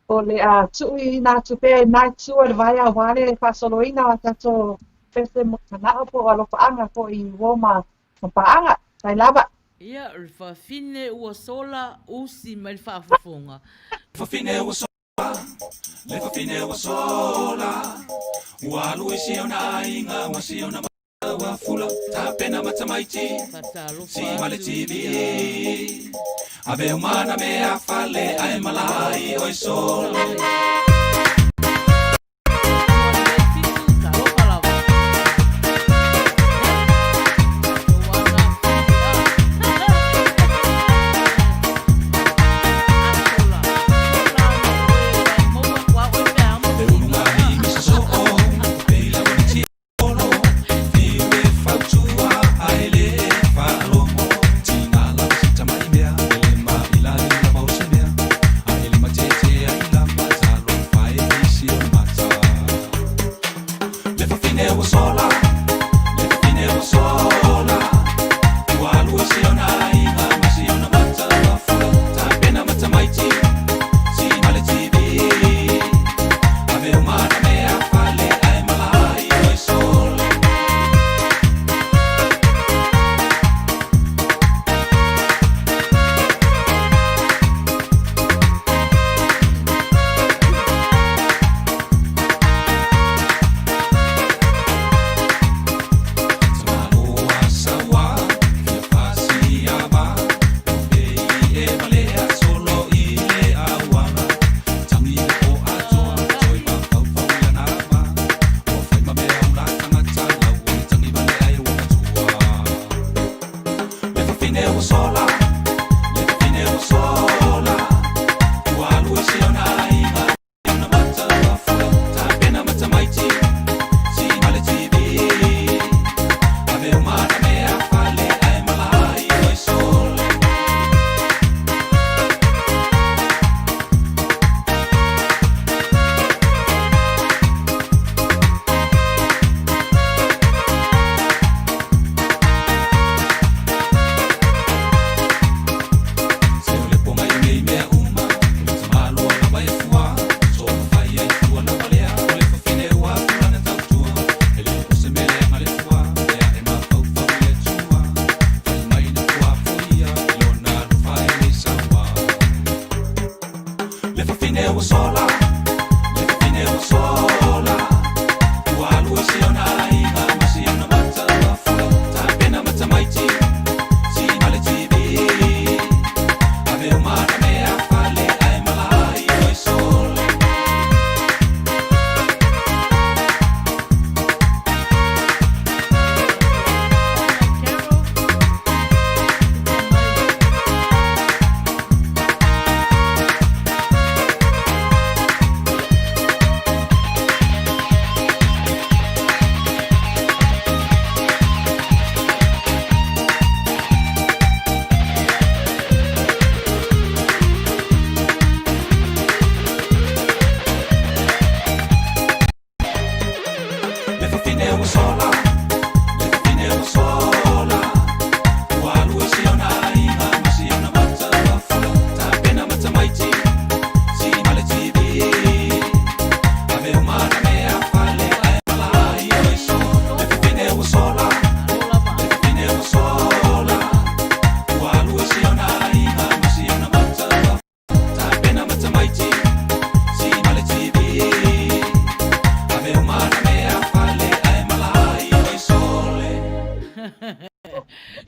o le a tuuina atu pea i nā itu o le vaea aua le faasoloina o a tatou pese mana'o po o alofaaga foi i uo ma Ma paaga, tai lava. Ia, o le fafine ua sola, usi mai le faafofoga. Fafine ua sola, le fafine ua sola, Ua alu i si ona aiga ma si ona ua fula, Tapena ma tamaiti, Faatalofa si ma le atu TV, ia. Ave uma na mea fale ae malai oi sola.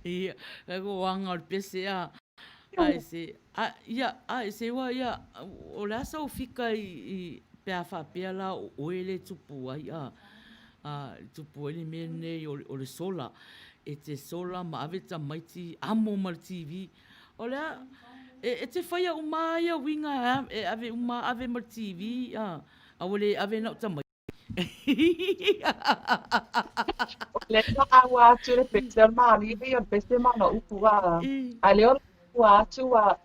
Ia, kai ko anga o le pese a. Ai se, a, ia, ai se ua ia, o le asa o fika i, i pe a faapea la o oe le tupu ai a, a tupu ai le mea nei o, o le sola. E te sola ma ave tamaiti amo ma le TV. O le a, e, e te whaia uma ia winga e ave uma ave ma le TV a, a ua le ave na o tamaiti. O le ua atu le pese o le mālie o le pese ma ona upu a a le o ua atu ua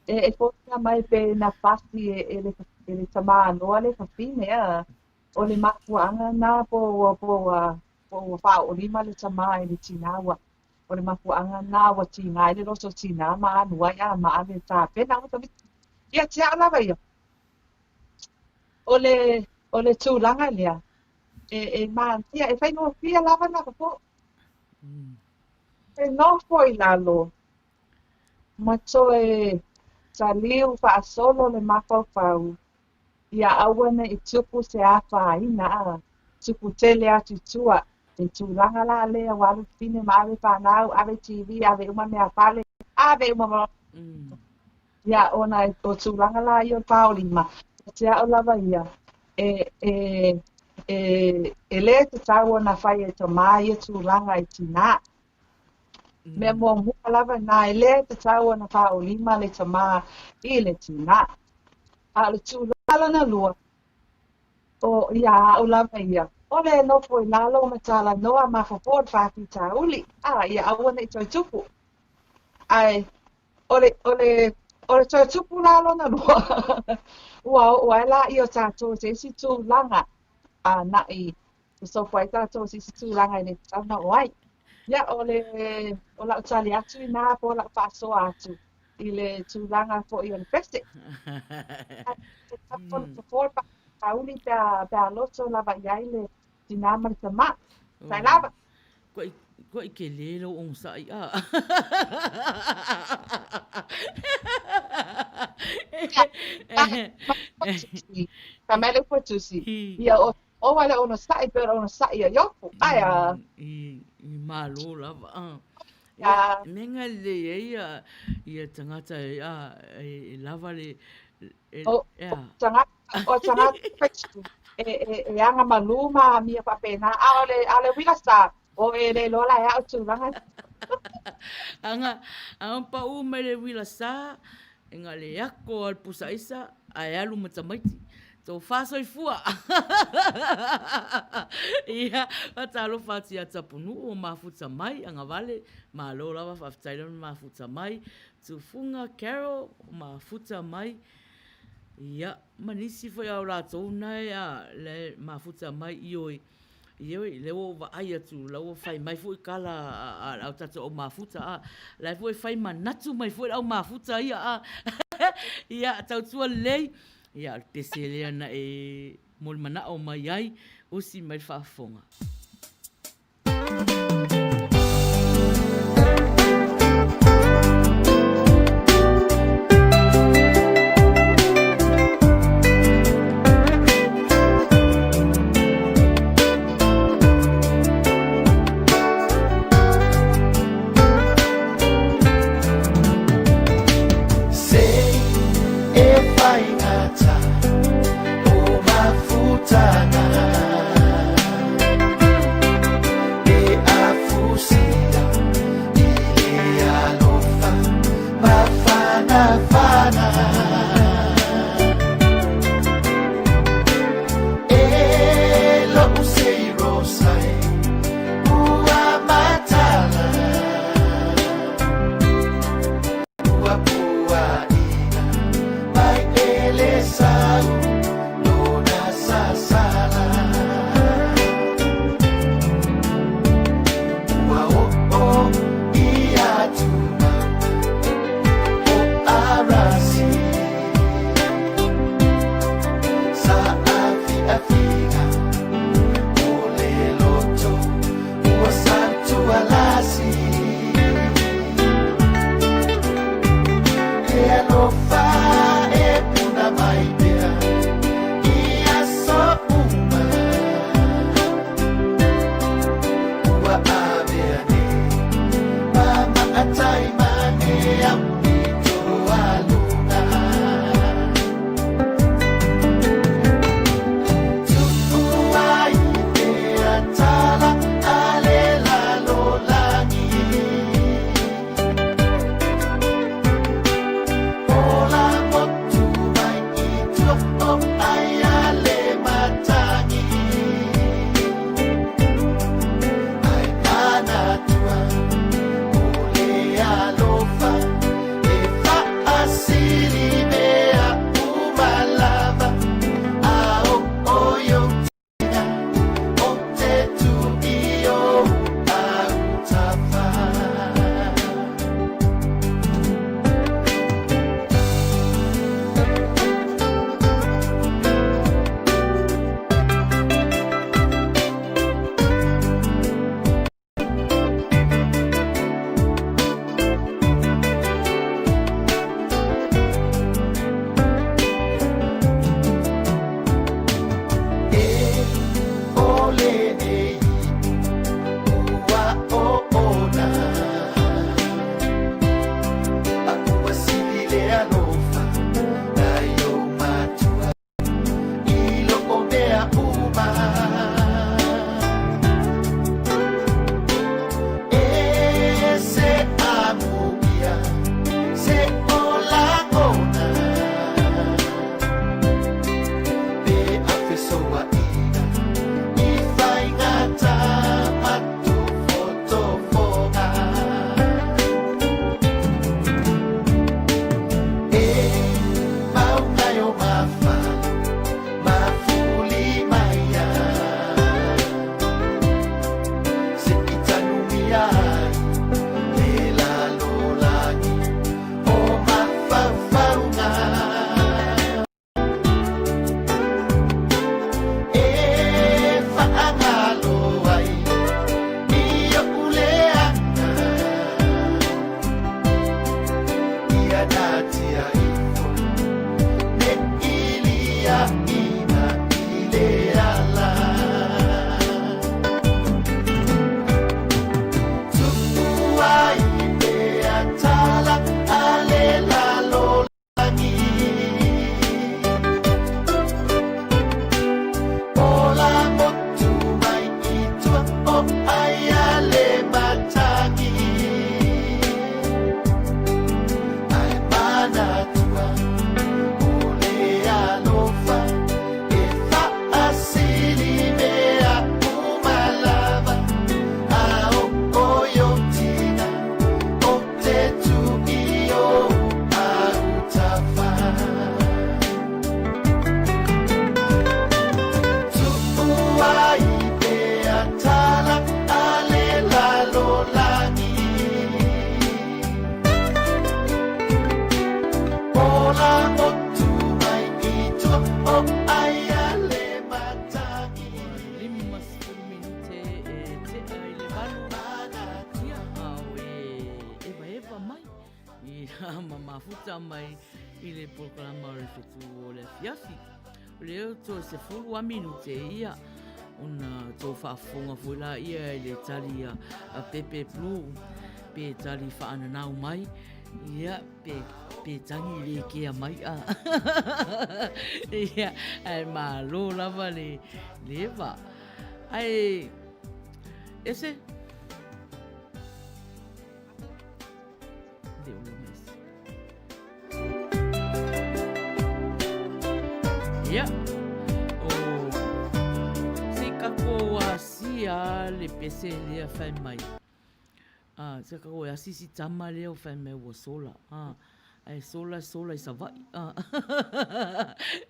e e foliga mai pe na pasi e e le e le tamānoa le fafine a o le mafuaaga lena po ua po ua po ua faaoolima le tamā i le tinā ua o le mafuaaga lena ua tiga ai le loto tinā ma alu ai a ma ave tapena ua tamaiti ia te a'u lava ia. O le, o le tulaga lea, e, e manaia, e faigofie lava na fofo. E nofo i lalo, ma toe taliu faasolo le mafaufau, ia aua ne i tupu se afaina, a, tupu tele atu i tua, le tulaga la lea ua alu fine ma ave fanau, ave TV, ave uma mea fale, ave uma ma... Ia, ona o tulaga la ia o le paolima, ia te a'u lava ia, e, e, e, e lē tatau ona fai e tamā ia tulaga i tinā. Mea muamua lava na, e lē tatau ona paolima le tamā i le tinā. A o le tulaga lona lua, o ia a'u lava ia, o le nofo i lalo ma talanoa ma fofo le faafitauli, a, ia aua ne i toe tupu. Ae, O le, o le, o le toe tupu la lona lua, ua oo ai lāia o tātou i se isi tulaga ānaʻi sosofo ai tātou i se isi tulaga e le tatau ona oo ai. Ia, o le, o lau tali atu inā po o lau faasoa atu i le tulaga foi o le pese. Fauli pe a, pe a loto lava i ai le tinā ma le tamā. Sai lava. Koʻi, koʻi ke lē lou onosaʻi a. Fai mai le upu a Tusi, ia o o a le onosaʻi pe o le onosaʻi ia Iopu. Ae a. I, i malo lava. A. Ia, me nga lelei ai ia, ia tagata e, a, e, e lava le, e, O, e o a. tagata, o tagata e, e, e aga malū ma amia faapena, a o le, a o le uila sa, o e le iloa la e a'u tulaga. Aga, aga paʻu mai le uila sa, e nga le ako a le pusa aisa, ae alu ma tamaiti. Tofa soifua. Ia, faatalofa atu ia Tapunuu o mafuta mai, agavale, malo lava, faafetai lava le mafuta mai. Tufuga Carol o mafuta mai. Ia, ma nisi foi a o latou nae a le mafuta mai ioe. Ioe, lea ua ou vaai atu, la ua fai mai foi kala a le au tatou au mafuta a. La e foi fai manatu mai foi le au mafuta ia a. Ia, tautua lelei. Ia, o le pese lea na e molimanaʻo mai ai, usi mai le faafofoga. Ia, ma mafuta mai i le polokalama o le fetu o le afiafi. O lea o toe 10 a minute ia ona tou faafofoga foi la ia i le tali a Pepe Blue pe tali faananau mai ia pe pe tagi le kea mai a. Ia, ae malo lava le leva. Ae ese Ia, o se kako asia le pese lea fai mai. Ah, se kako e asi si tama lea o fai mai ua sola. Ah, e sola, sola i Savaii. Ah,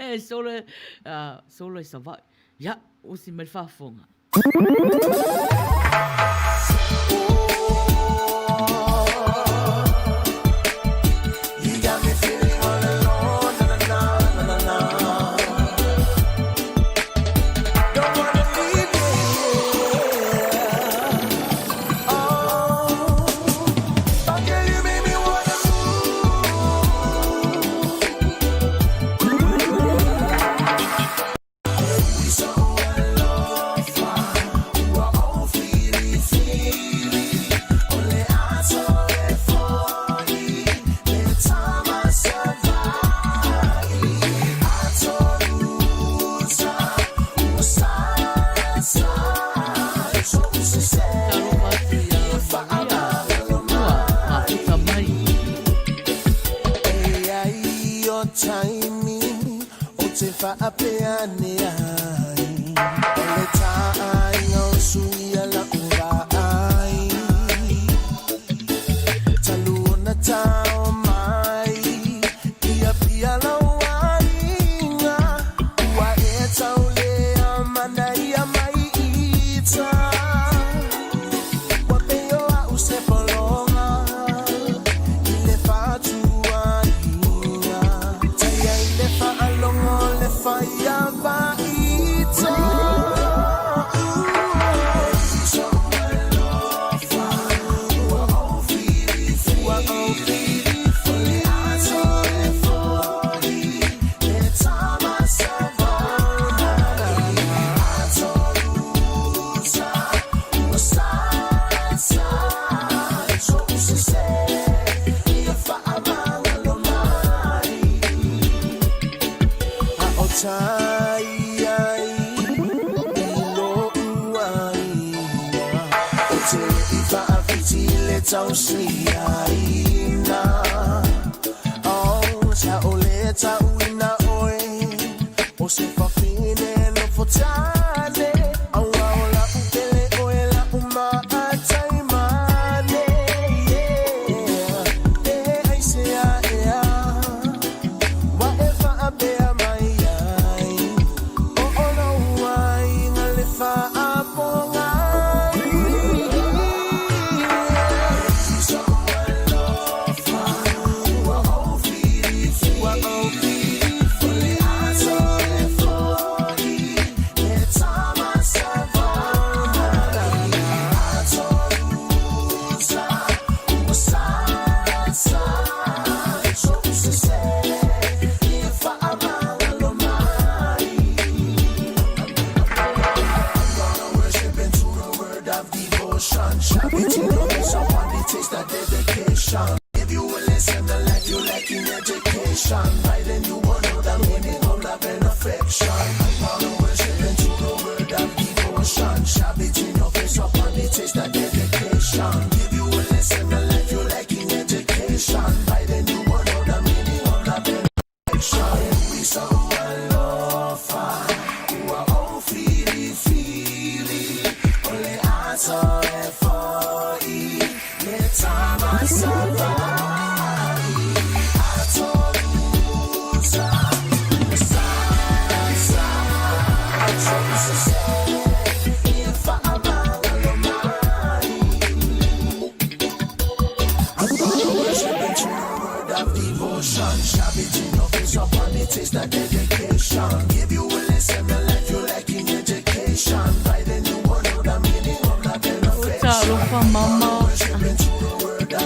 e sola, ah, sola i Savaii. Ia, usi mai le faafofoga. Talofa atu ia Maria, ua mafuta mai. O te whaapea ne ai O le tāinga o suia la o vaai Talu ona tao mai Ia pia lau aiga Ua e tau lea mana ia mai ita Ua pei o au se pologa I le fatuaiga Taia i le faalogo le faia vaita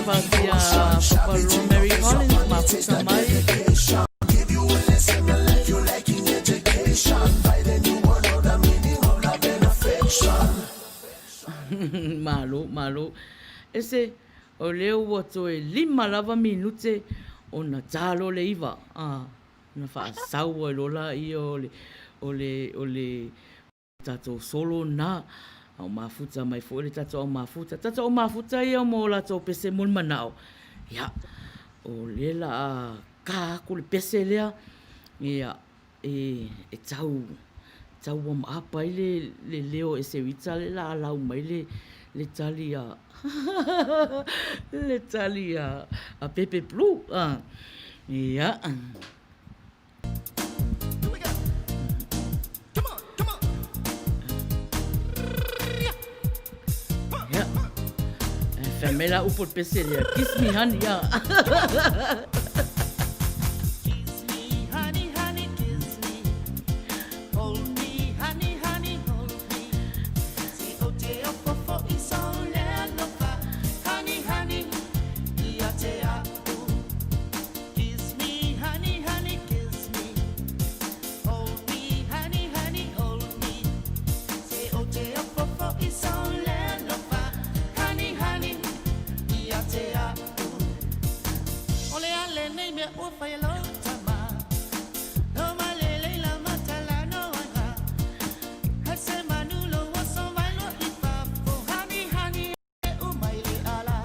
Faatalofa atu iā Papaloa Mary Collins, mafuta mai. Malo, malo. Ese, o lea ua toe 5 lava minute ona ta loa le 9, a, ona faasau ai loa laia o le, o le, o le tatou solo na. A o mafuta mai foi le tatou au mafuta. Tatou au mafuta ia mo latou pese mo le manao. Ia, o lea la a ka aku le pese lea, ia, e, e tau, tau warm up ai le, le leo e Serita le la lau mai le, le tali a, le tali a, a Pepe Blue. Ah, ia. Fai mai la upu o le pese lea, kiss me honey, ah. Kiss me, honey, honey, kiss me. Hold me, honey, honey, hold me. Se o te ofofo i so le alofa. Honey, honey, ia te a'u. Kiss me, honey, honey, kiss me. Hold me, honey, honey, hold me. Se o te ofofo i so le alofa. Honey, honey, ia te a'u. O le ale nei mea ua fai e lou tama. No malele la matala no ana. Hai se manu lo oso mai lo i fafo. Honey, honey, e u mai le ala.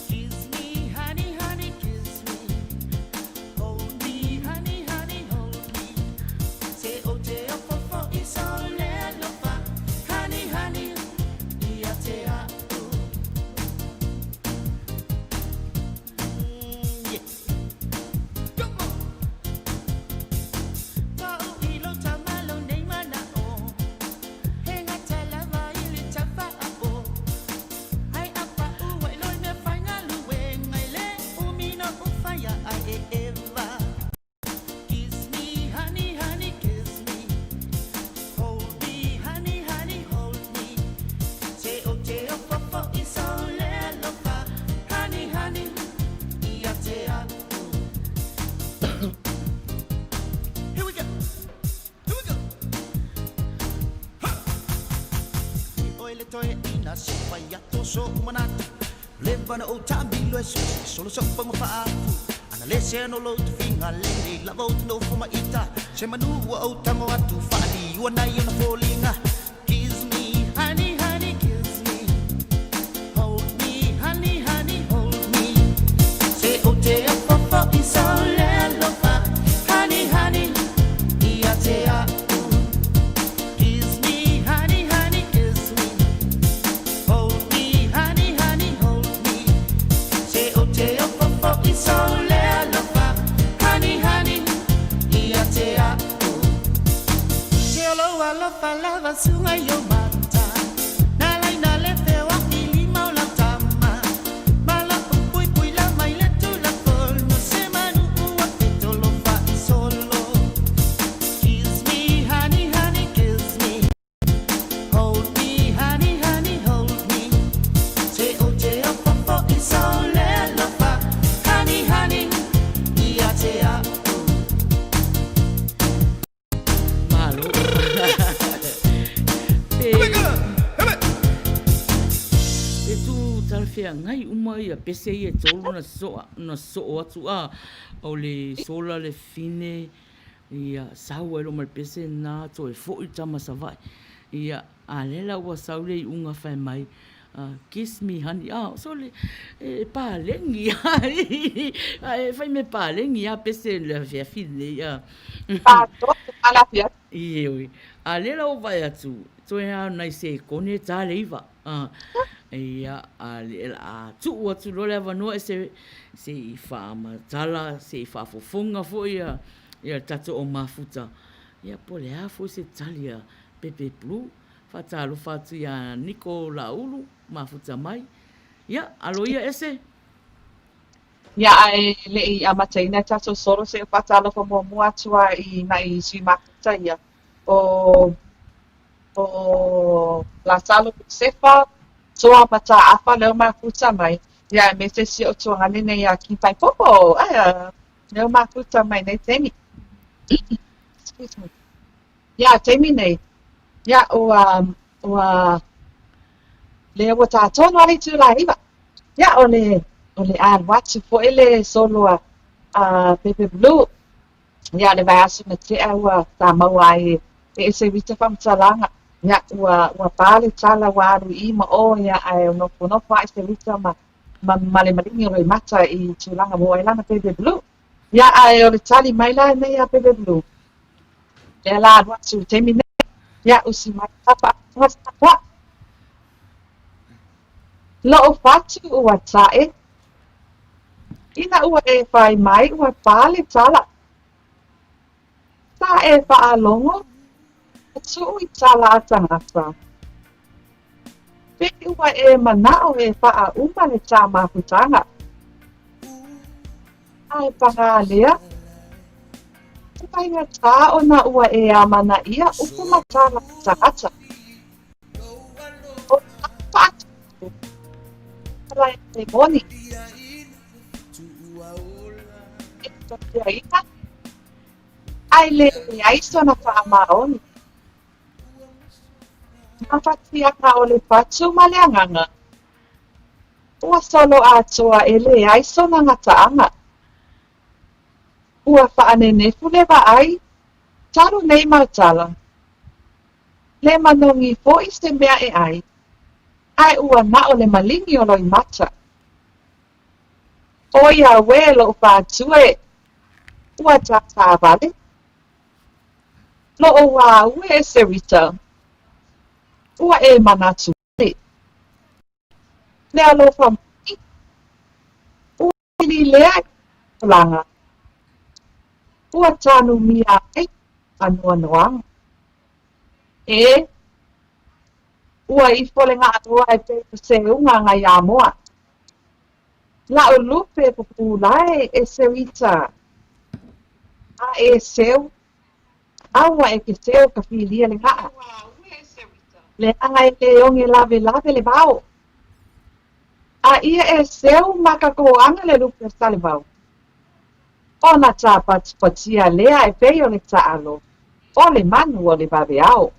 Kiss me, honey, honey, kiss me. Hold me, honey, honey, hold me. Se o te ofofo i so le alofa. Honey, honey, ia te a'u. Mm, yeah. Come on. Pa'u i lo tamalo nei mana'o. He ngata lava i le tafa'o. Ai a pa'u ai loi mea faigaluega i le umi no u whaia ai e Eva. Kiss me, honey, honey, kiss me. Hold me, honey, honey, hold me. Se o te ofofo i so le alofa. Honey, honey, ia te a'u. Here we go. Here we go. Oi le toe ina se fai ato so manatu Leva na o tamilo e susi solo so panga faafu Ana le se no lo tu finga le nei lava o no fuma ita Se manu ua o tango atu faali ua nai ona foliga Kiss me, honey, honey, kiss me. Hold me, honey, honey, hold me. Se o te ofofo i so le alofa. Honey, honey, ia te a'u. Kiss me, honey, honey, kiss me. Hold me, honey, honey, hold me. Se o te ofofo i so le alofa. Honey, honey, ia te a'u. Se o lou alofa lava suga i ou mata. Na laina le feoa'i lima o lau tama. Ma la'u puipui lava i le Tulafono se manu ua fetolofa'i solo. Kiss me, honey, honey, kiss me. Hold me, honey, honey, hold me. Se o te ofofo i so le alofa. Honey, honey, ia te a'u. Malo. Pe, pe tu talafeagai uma ia pese ia e tolu na soa, na soo atu a o le sola le fine ia sau ai loa ma le pese na toe foi tama Savaii. Ia a lea la ua sau le iuga fai mai kiss me honey a sole e paleni a e fai me paleni a pese le afiafi nei a. Pātoa te palafi atu. Ioe. A lea la ua vaai atu, toe a nai sekone ta le iva. A, ia, a lea la a tuu atu loa le avanoa e se, se i faamatala, se i faafofoga foi ia, ia le tatou au mafuta. Ia po o le a foi se tali a Pepe Blue. Faatalofa atu iā Niko Laulu, mafuta mai. Ia, alo ia ese. Ia, ae le i amataina e tatou solo se i faatalofa muamua atu a i nai sui mafuta ia. O, o Lasalo Josefa, Toa Mataafa lea ua mafuta mai. Ia, aemaise si o'u tuagane nei ia Kipaepopo, ae lea ua mafuta mai nei taimi. Excuse me. Ia, taimi nei, ia, ua, ua, lea ua tā tonu a le itula e 9. Ia, o le, o le alu atu foi le solo a, a Pepe Blue. Ia, le vaiaso na tea ua sa maua ai e Eseuita faamatalaga. Ia, ua, ua pā le tala ua alu i i ma ʻō, ia, ae nofonofo lava Eseuita ma, ma, ma le maligi o Loimata i tulaga ua oo ai lana Pepe Blue. Ia, ae o le tali mai la lenei a Pepe Blue. Lea la alu atu i le taimi nei. Ia, usi mai la faafofoga. Loʻu fatu ua taʻe, Ina ua e fai mai ua pā le tala. Sa e faalogo, ua tuʻu i tala a tagata. Pei ua e manaʻo e faʻauma le tā mafutaga. Ae pagā lea, e faigata ona ua e amanaia upu ma tala a tagata. O ka faatupu, ala e te moni. E tapiaina, ai le leai sona faamaoni. Mafatiaga o le fatu ma le agaga, ua solo atoa e leai sona gataaga. Ua faanenefu le vaai, talu nei mau tala. Le manogi foi se mea e ʻai, ae ua na o le maligi o Loimata. Oi auē loʻu pātū e, ua tātā wale. Loʻu wā ue e Serita, ua e manatu wale. Le alofa mai, ua pili lea i olaga, ua tanumia ai ānuanuaga. E, ua ifo le gaʻaloa e pei o seuga ngai Amoa. Laʻu lupe pupulae e Seuita, a e seu, a ua e ke seu ka filia le gaʻa. Leaga e le oge lawelawe le wao. A ia e seu ma ka koaga le lupe o Salevau. O na tāpatipatia lea e pei o le taʻalo, o le manu o le waweao.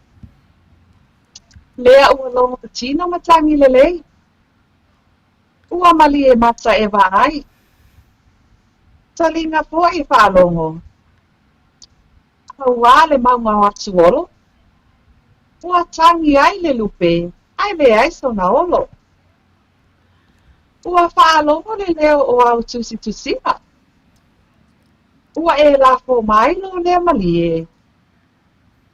Lea ua logo tino matagi lelei. Ua malie mata e vaai. Taliga foi e faalogo. Auā le mauga o Atuolo. Ua tagi ai le lupe, ae leai sona olo. Ua faalogo le leo o au tusitusiga. Ua e lafo mai lō lea malie.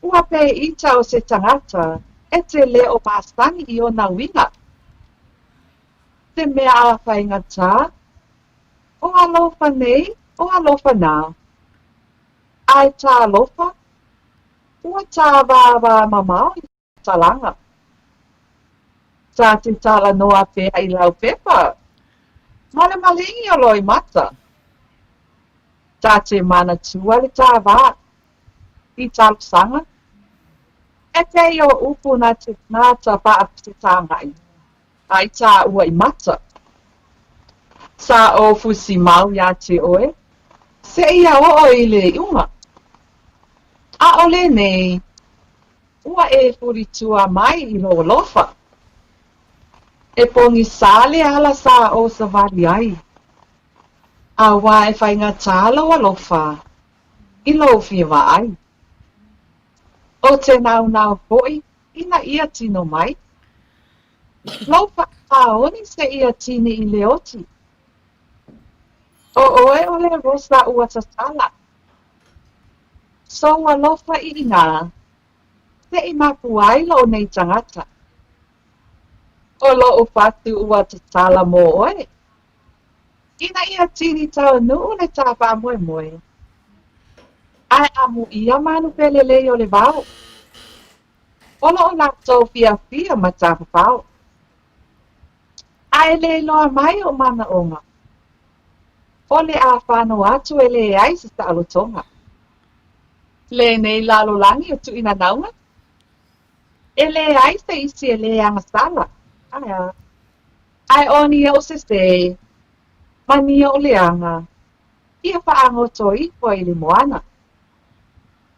Ua pēita o se tagata e te leo masani i ona uiga. Te mea a faigata, o alofa nei, o alofa nā. Ae tālofa, ua tāwāwā mamao i talaga. Sa te talanoa pea i lau pepa, ma le maligi o Loimata. Ta te manatua le tāwā i talosaga, e pei o upu na te na ta faapesetāgaʻi, a i tāua i mata. Sa o fusi mau iā te oe, seia oo i le iuga. ʻAʻole nei, Ua e hulitua mai i lō alofa. E pogisa le ala sa o sawali ai. Auā e faigata lou alofa i lou fia vaai. O te naunau hoʻi ina ia tino mai. Lou faʻaoni seia tini i le oti. O ʻoe o le rosa ua tatala. Sou alofa i inā, seʻi mapu ai loʻu nei tagata. O loʻu fatu ua tatala mō ʻoe. Ina ia tini taunuu le tā faamoemoe. Ae amuia manu pelelei o le wao. O loʻu lākou fiafia ma tā papao. Ae le iloa mai oʻu manaʻoga. O le ʻāwhano atu e leai se taʻolotoga. Lenei lalolagi o Tuʻinanauga, e leai se isi e le agasala, ae a? Ae o ni oʻu sesē, ma ni oʻu leaga, ia faagoto ifo ai i le moana.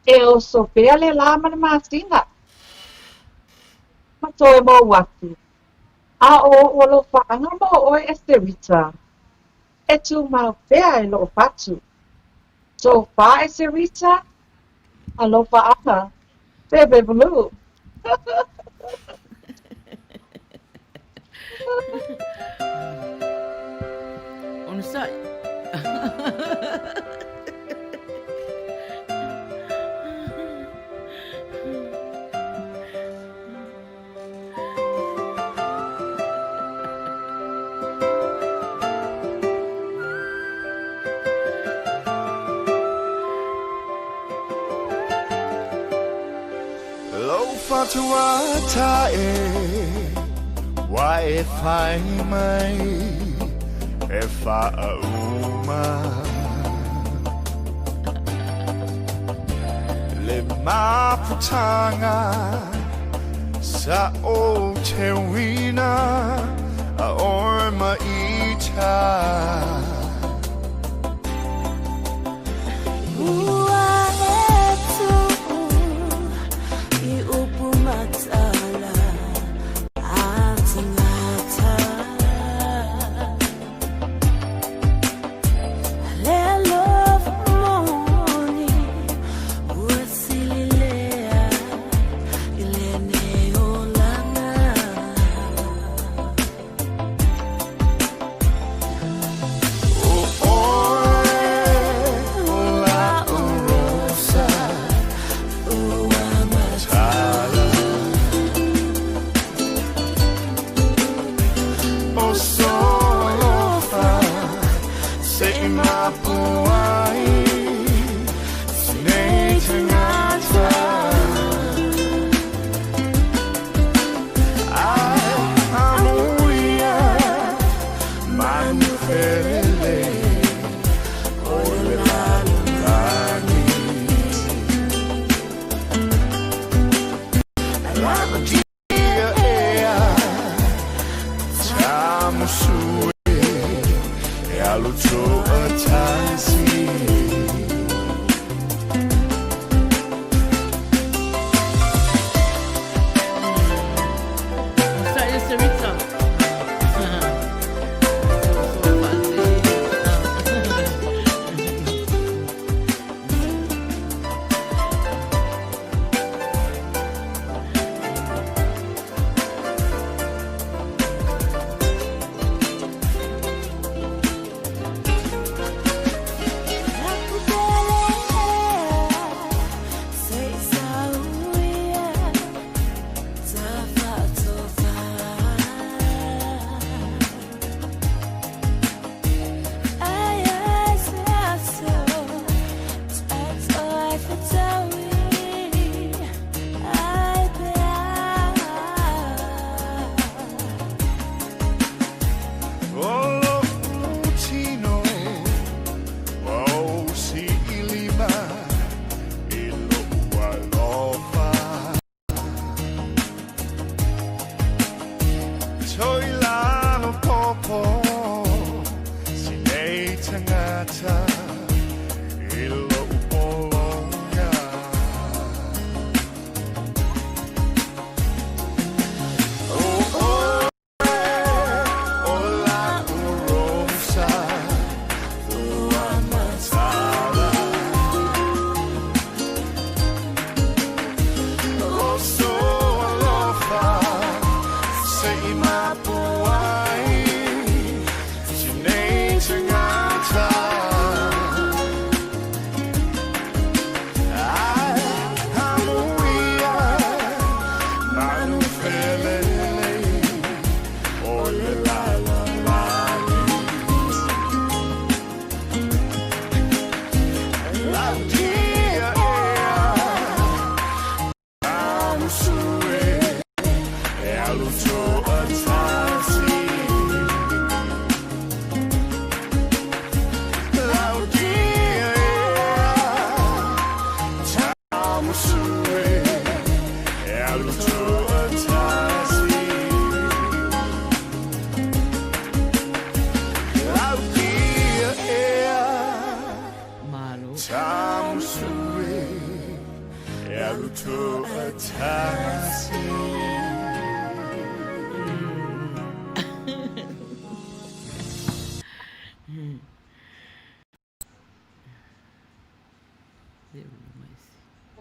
E oso pea le lā ma le masina, ma toe mou atu, a ʻo oʻu alofaaga mo ʻoe Esterita, e tumau pea i loʻu fatu. Tofa Esterita, alofaaga, Bebe Blue. Onosai. Lou fatuata e Ua e fai mai E faauma Le mafutaga Sa ou teuina A oe ma ita. Ua e tuʻu i upu mataala a tangata. Le alofa moni ua sililea i lenei olaga. Onosai Esterita.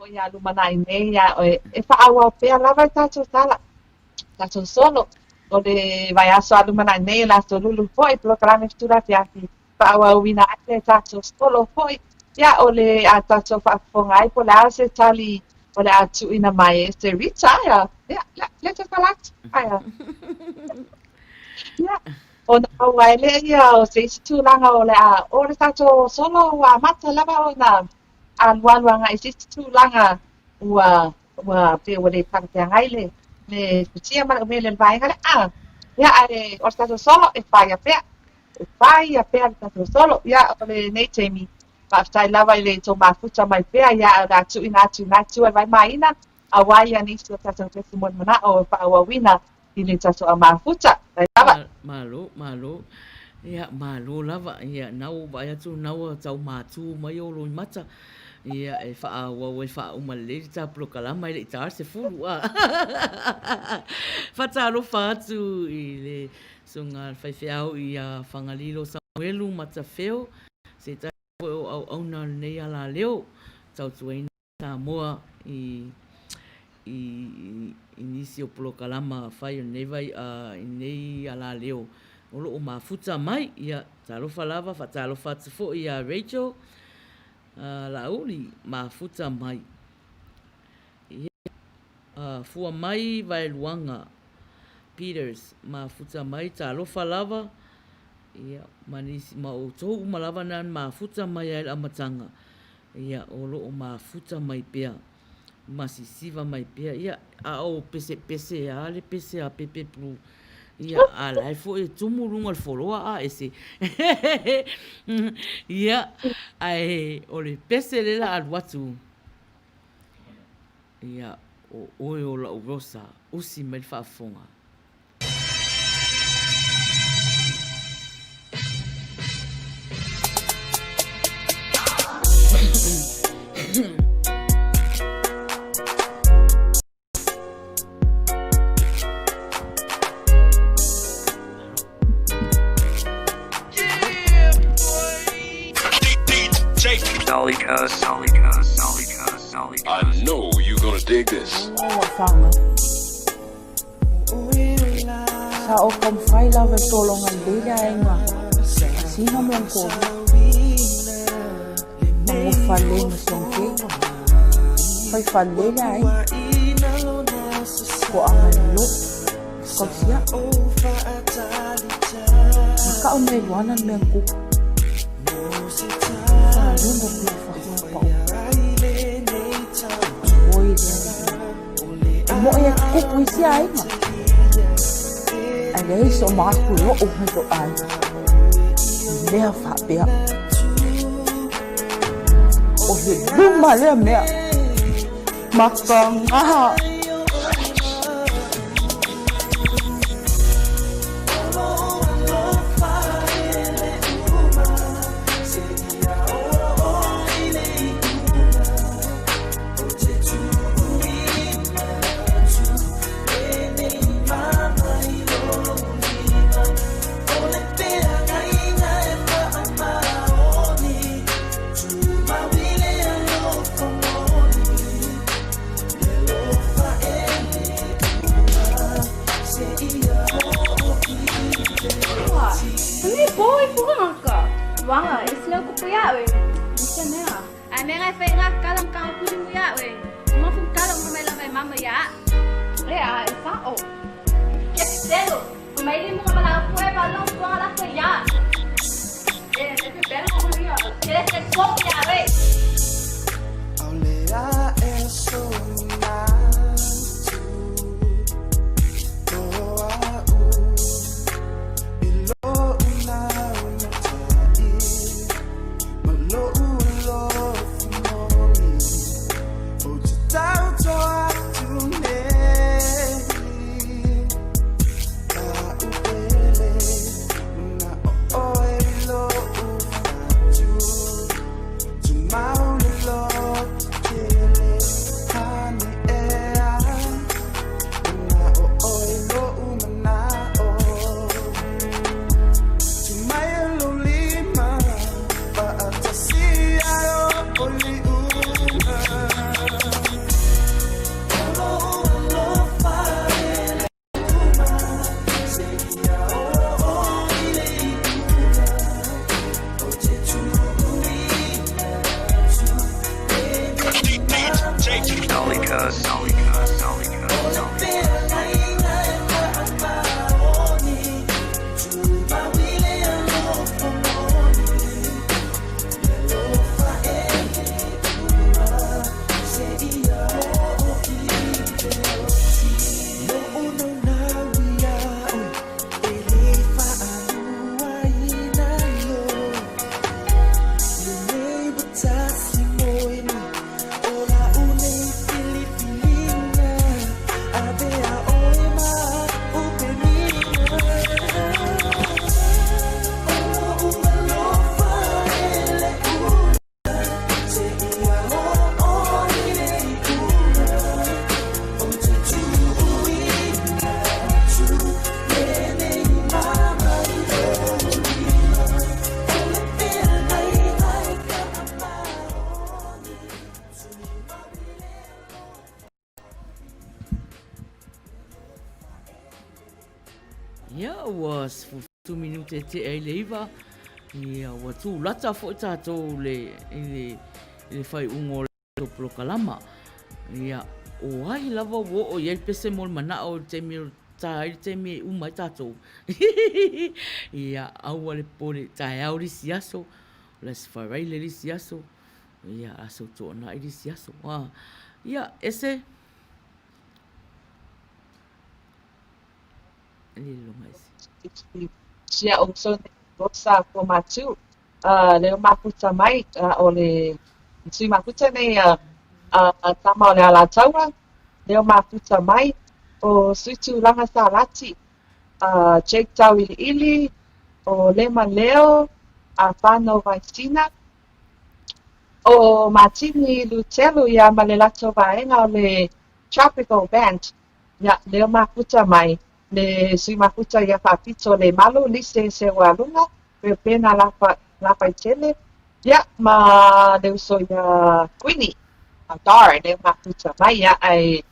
foi a lumanai nei, ia, e faaauau pea lava le tatou tala, tatou solo. O le vaiaso a lumanai nei, o le Aso Lulu foi, polokalame fetula afiafi, faaauauina ai le tatou solo foi. Ia, o le a tatou faafofoga ai po o le a se tali o le a tuuina mai e se Rita, ia, ia, ia, lea tatala atu. Aia. Ia, ona pau ai lea ia o se isi tulaga o le a, o le tatou solo ua amata lava ona alualu agai i se isi tulaga ua, ua pei ua le talafeagai le, le futia ma le umele o le vaega lea. A, ia, ae o le tatou solo e whaia pea, e whaia pea le tatou solo. Ia, o lenei taimi, faafetai lava i le tou mafuta mai pea, ia, o le a tuuina atu i na itu e vaimāina, aua ia nisi o tatou pese moemana'o e faaauauina i le tatou au mafuta. Faafetai lava. Malo, malo. Ia, malo lava. Ia, na ua vaai atu na ua tau mātū mai o Loimata. Ia, e faaauau ai faauma lelei le ta polokalama e le i ta le 10, a. Faatalofa atu i le susuga faifeau ia Fagalilo Samuelu Matafeo, se tasi foi o auauna o lenei alaleo, tautuaina Samoa i i nisi o polokalama fai o lenei vai i lenei alaleo o lo o mafuta mai. Ia, talofa lava, faatalofa atu foi ia Rachel Laauli, mafuta mai. Ia, fua mai Vaeluaga Peters, mafuta mai, talofa lava. Ia, ma nisi, ma outou uma lava na mafuta mai ai i le amataga. Ia, o lo o mafuta mai pea, ma sisiva mai pea, ia, a o pesepese lava le pese a Pepe Blue. Ia, a la e foi e tumu luga o le foloa a ese. Ia, ae o le pese lea la alu atu. Ia, o oe o lau Rosa, usi mai le faafofoga. I know you gonna dig this. Sa o taumafai lava e tologa lelei le aiga a Sina ma lona toalua, ma nofo falelei ma si ona keiki. Fai falelei le aiga, toaga lio, tausiaʻa. Maka'u mea luana le mea na tupu. Sa luna pea fahoa pa'u. Oi le E moʻi e kupu isi aiga. Ae leai so manatu e oo mai lou aiga. I mea faapea. O le luma lea mea. Makagaha. 17 minute e tea i le 9, ia ua tūlata foi tātou le, i le, i le faaiuga o le tatou polokalama. Ia, o ai lava ua oo i ai le pese mo le manao i le taimi o tā ai le taimi e uma ai tātou. Ia, aua le popole, taeao le isi aso, o le Aso Faraile le isi aso, ia, Aso Toonai le isi aso. Ia, ese. Si a'u uso nei Rosa Komatsu, lea ua mafuta mai, o le sui mafuta nei a Tama o le Alataua, lea ua mafuta mai, o Sui Tulaga Salati, Jake Tauiliili, o Lema Leo, Afano Vaisina, o Matini Lutelu ia ma le latou vaega o le Tropical Band. Ia, lea mafuta mai, le sui mafuta ia faapito le malu lise Seualuga, Reupena Lafa, Lafaitele, ia, ma le uso ia Kuini, Dar, lea mafuta mai, ia, ae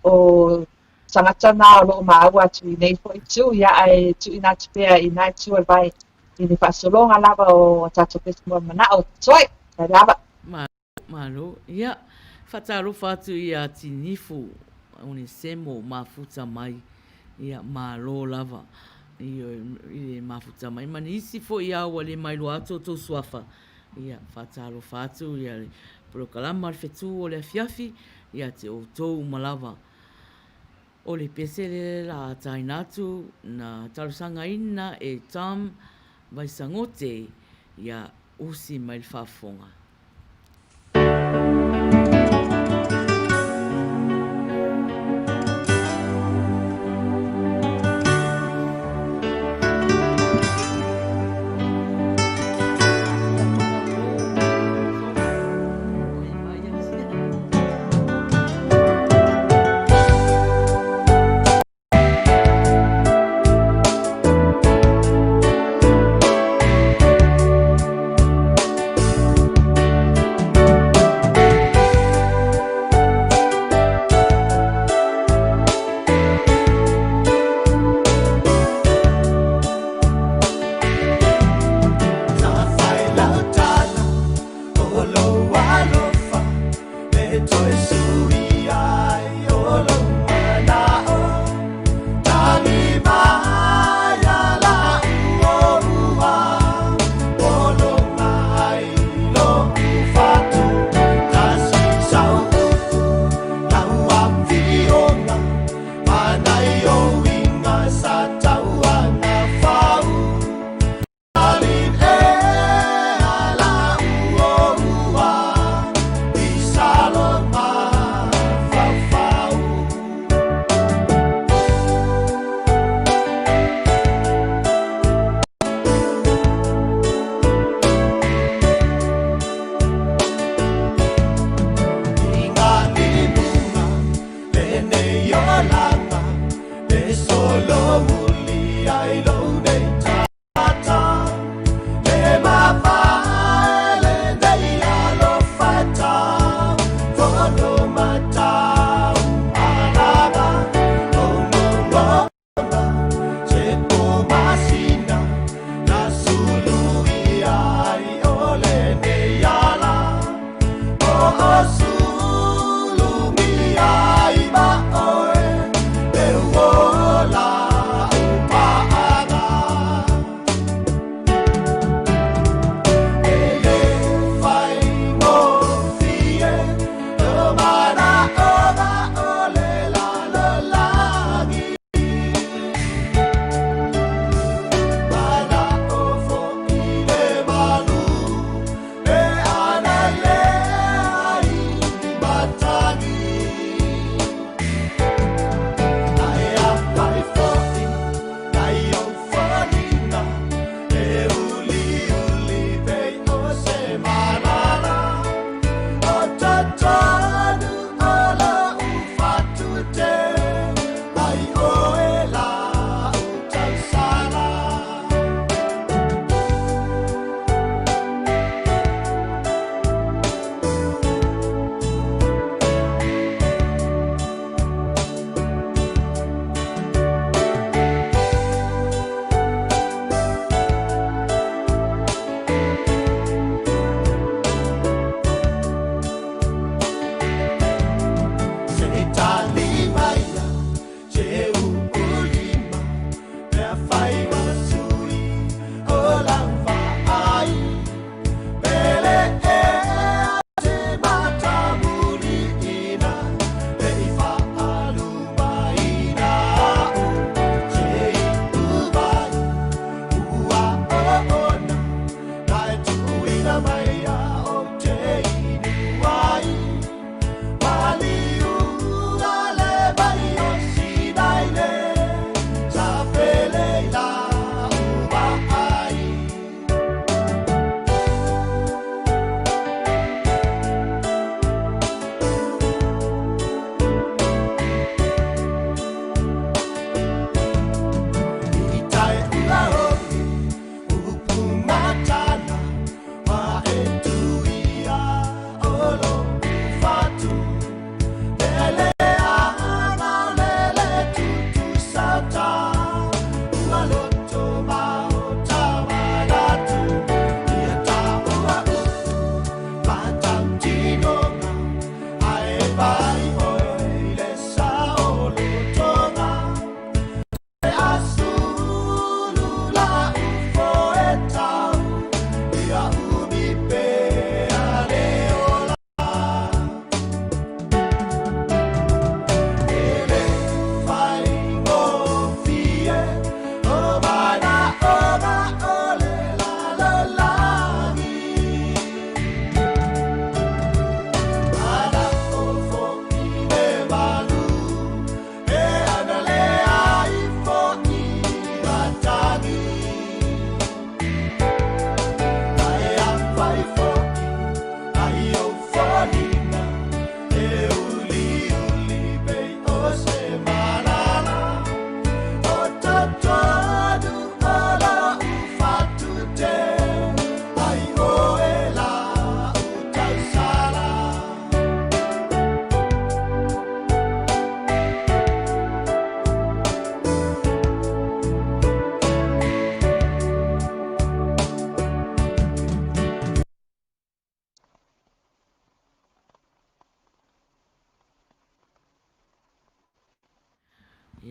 o tagata na o loo maua atu i nei foi itu, ia, ae tuuina atu pea i na itu o le vai i le faasologa lava o tatou pese mo le manao totoe. Lava. Malo. Ia, faatalofa atu ia Tinifu Onesemo mafuta mai. Ia, malo lava i le mafuta mai. Ma nisi foi a ua le mailoa atu outou suafa. Ia, faatalofa atu ia le polokalama o le fetu o le afiafi ia te outou uma lava. O le pese lea la taina atu na talosagaina e Tom Vaisagote ia usi mai le faafofoga.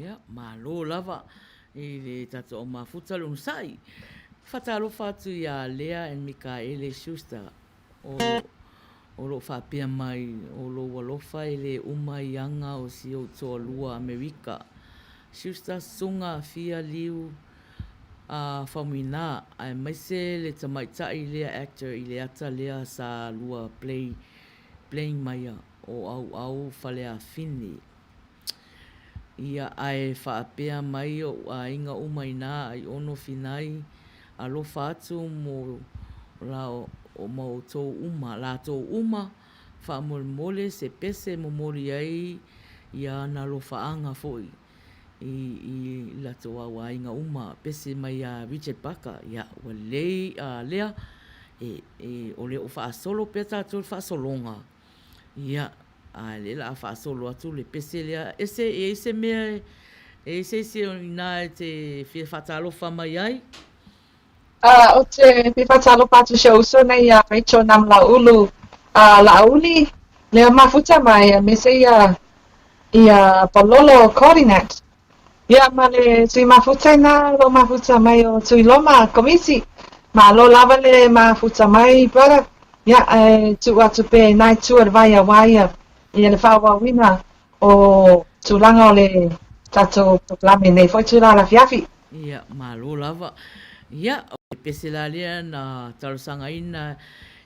Ia, malo lava i le tatou aumafuta le onosai. Faatalofa atu ia Lea and Mikaele Schuster o o lo o faapea mai o lou alofa e le uma i aga o si ou toalua Amerika. Schuster Suga Fia Liu a Faumuina aemaise le tamaitai lea actor i le ata lea sa lua play playing maia o Auau Faleafine. Ia ae faapea mai ou aiga uma inā Aiono Finai alofa atu mo la ma outou uma latou uma faamolemole se pese momoli ai ia ana alofaaga foi i i latou au aiga uma pese mai ia Richard Parker ia ua lelei a lea e e o lea o faasolo pea tatou i le faasologa Ia, a lea la a faasolo atu le pese lea. Ese, e i ai se mea, e i ai se isi o ina e te fia faatalofa mai ai? Uh, ou te fia faatalofa atu si ou uso nei iā Rachel Namulau'ulu uh, Laauli, lea mafuta mai aemaise ia ia Palolo Coordinate. Ia ma le tui mafuta ina lo mafuta mai o Tuiloma Komiti. Malo lava le mafuta mai brother. Ia ae tuu atu pea i na itu o le vai aua ia ia le faaauauina o tulaga o le tatou polokalame i nei foi itula afiafi. Ia, malo lava. Ia, o le pese la lea na talosagaina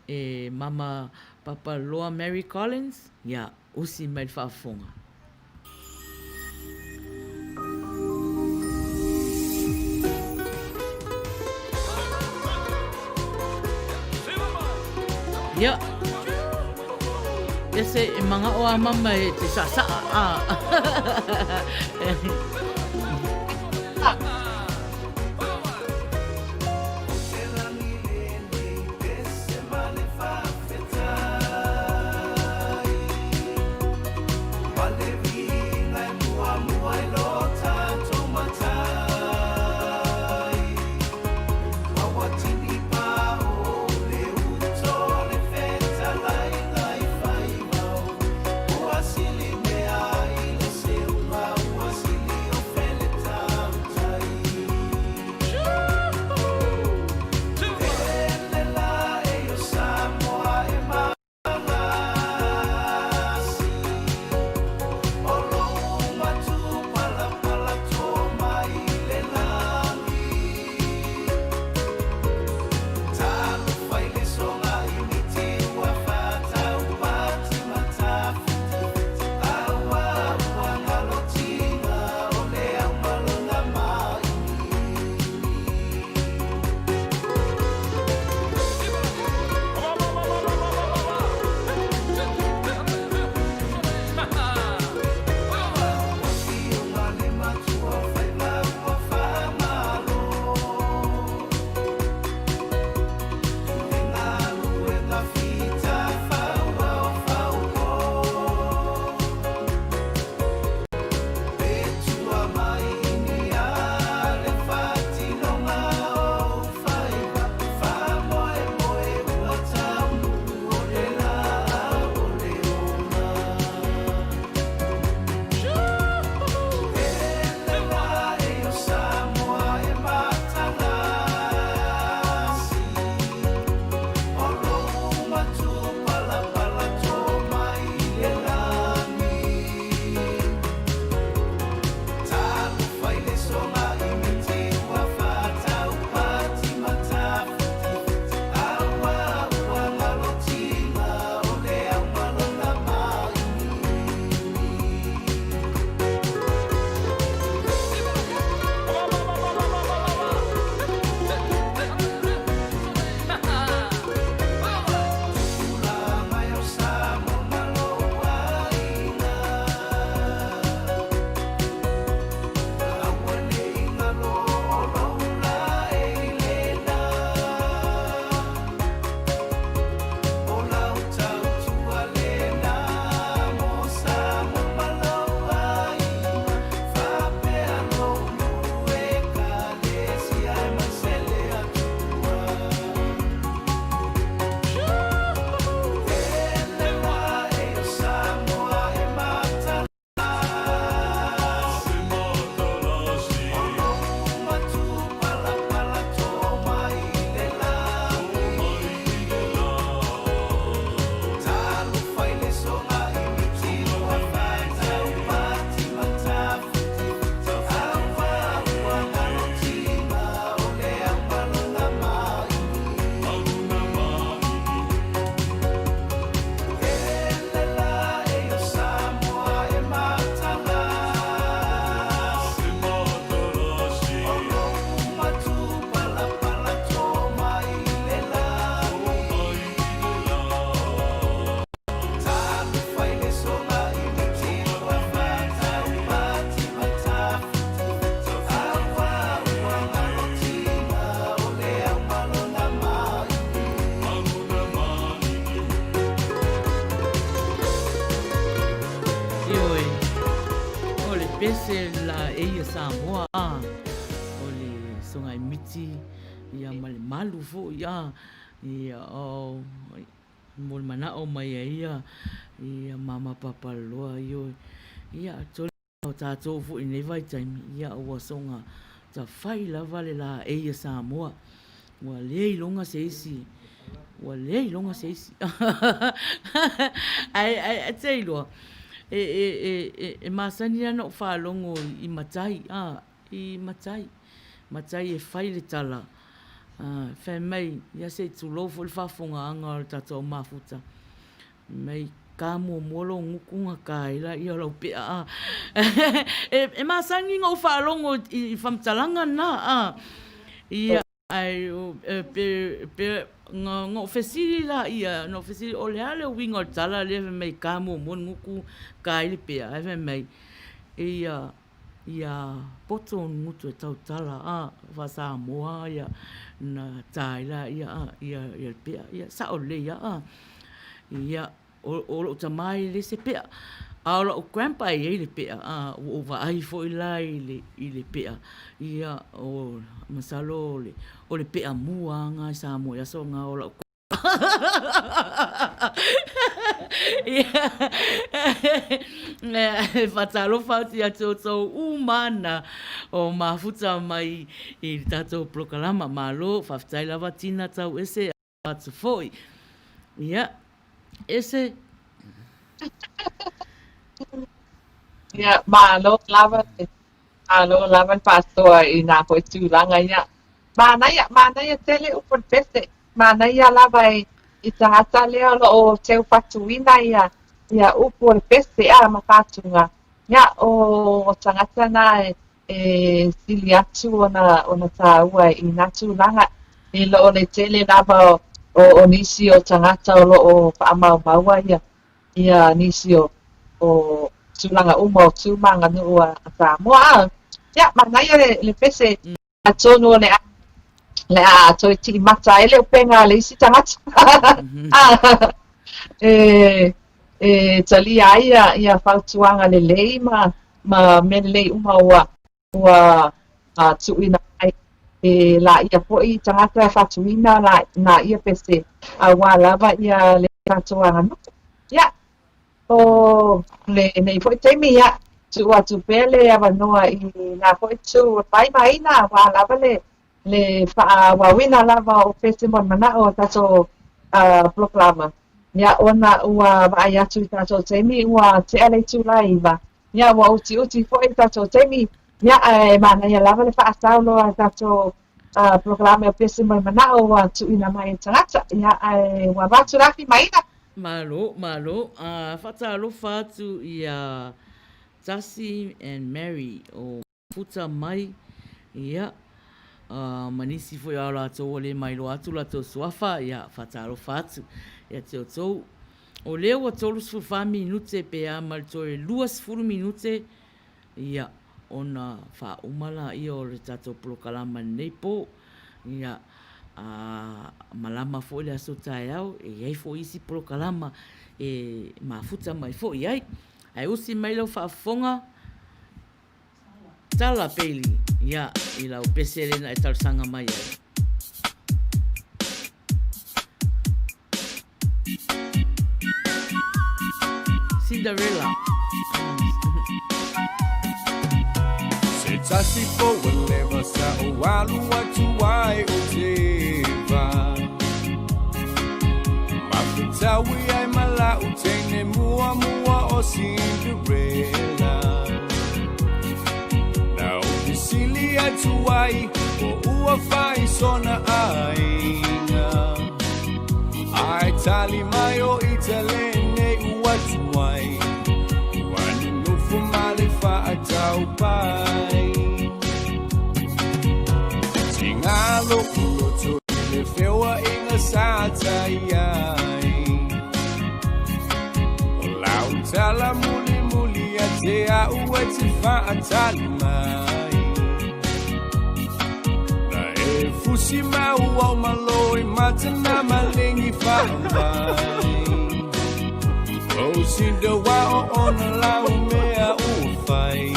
e Mama Papaloa Mary Collins, ia, usi mai le faafofoga. Ia. Ese e mangao a mama e te saasaa a. Samoa a o le Sogaimiti ia ma le malu foi a ia o mo le manao mai ai ia ia mama papaloa ioe ia O tatou foi i lenei vaitaimi, ia ua soga tafai lava le laei a Samoa. Ua le iloga se isi, ua le iloga se isi. Ae, ae, e te iloa, e, e, e, e, e masani lava ona ou faalogo i matai, a, i matai, matai e fai le tala, a, fai mai, ia se i tulou foi le faafofogaaga a le tatou au mafuta, Mai ka muamua lou gutu ona ka ai laia o lau pea a. E masani ona ou faalogo i faamatalaga na a. Ia ae pe pe na ou fesili laia, na ou fesili o le a le uiga o le tala lea fai mai ka muamua le gutu ka ai le pea ae fai mai ia ia poto le gutu e tautala a faa-Samoa ia na ta ai laia a ia le pea. Ia sao lelei lava a. Ia, o lou tama e leai se pea, a o lau grandpa e i ai le pea, a, ua ou vaai foi la i le pea, ia, o, masalo o le pea mua lava lena i Samoa i aso na o lau grandpa. Ia, e faatalofa atu ia te outou uma na o mafuta mai i le tatou polokalama. Malo, faafetai lava Tina Tauese. Atu foi. Ia, ese. Ia, malo lava, malo lava le faasoa i nā foi tulaga ia. Manaia, manaia tele upu o le pese. Manaia lava i, i tagata lea o lo o teufatuina ia, ia upu o le pese a ma fatuga. Ia, o tagata na e, e sili atu ona, ona tāua i nā tulaga i lo o le tele lava o, o, o nisi o tagata o lo o faamaumaua ia, ia nisi o, o tulaga uma o tu ma aganuu a, a Samoa. A, ia, manaia le, le pese atonu o le a, le a toe tiimata ai le upega a le isi tagata. A, e, e talia ai ia, ia fautuaga lelei ma, ma mea lelei uma ua ua tuuina mai e laia foi tagata e faatuina la, nā ia pese aua lava ia le tatou aganuu. Ia, o lenei foi taimi, ia, tuu atu pea le avanoa i nā foi tu mai maina aua lava le le faaauauina lava o pese mo le manaʻo o tatou polokalama. Ia, ona ua vaai atu i tatou taimi ua tea le itula e 9. Ia, ua utiuti foi le tatou taimi. Ia, ae manaia lava le faasao loa o tatou polokalame o pese mo le manaʻo ua tuuina mai e tagata. Ia, ae ua avatu le afi maina. Malo, malo. Faatalofa atu ia Tasi and Mary o Puta mai, ia, ma nisi foi o latou ua le mailoa atu latou suafa, ia, faatalofa atu ia te outou. O lea ua 34 minute pe a ma le toe 20 minute, ia, ona faauma laia o le tatou polokalama i lenei po. Ia, a malama foi le aso taeao, e i ai foi isi polokalama e mafuta mai foi ai. Ae usi mai lau faafofoga, Tala Bailey, ia, i lau pese lena e talosaga mai ai. Cinderella. Se tasi po ua leva sa o alu atu ai o teva Mafetaui ai ma la'u teine muamua o Cinderella Na ou fesili atu ai po ua fai sona aiga Ae tali mai o ita lenei ua tuai Ua nonofo ma le faataupai Tiga lo'u loto i le feoaiga sa tai ai O lau tala mulimuli ia te a'u e te faatali mai Na e fusi mau au malo i matana malengi faamai O sinda wa o ona lau mea ua fai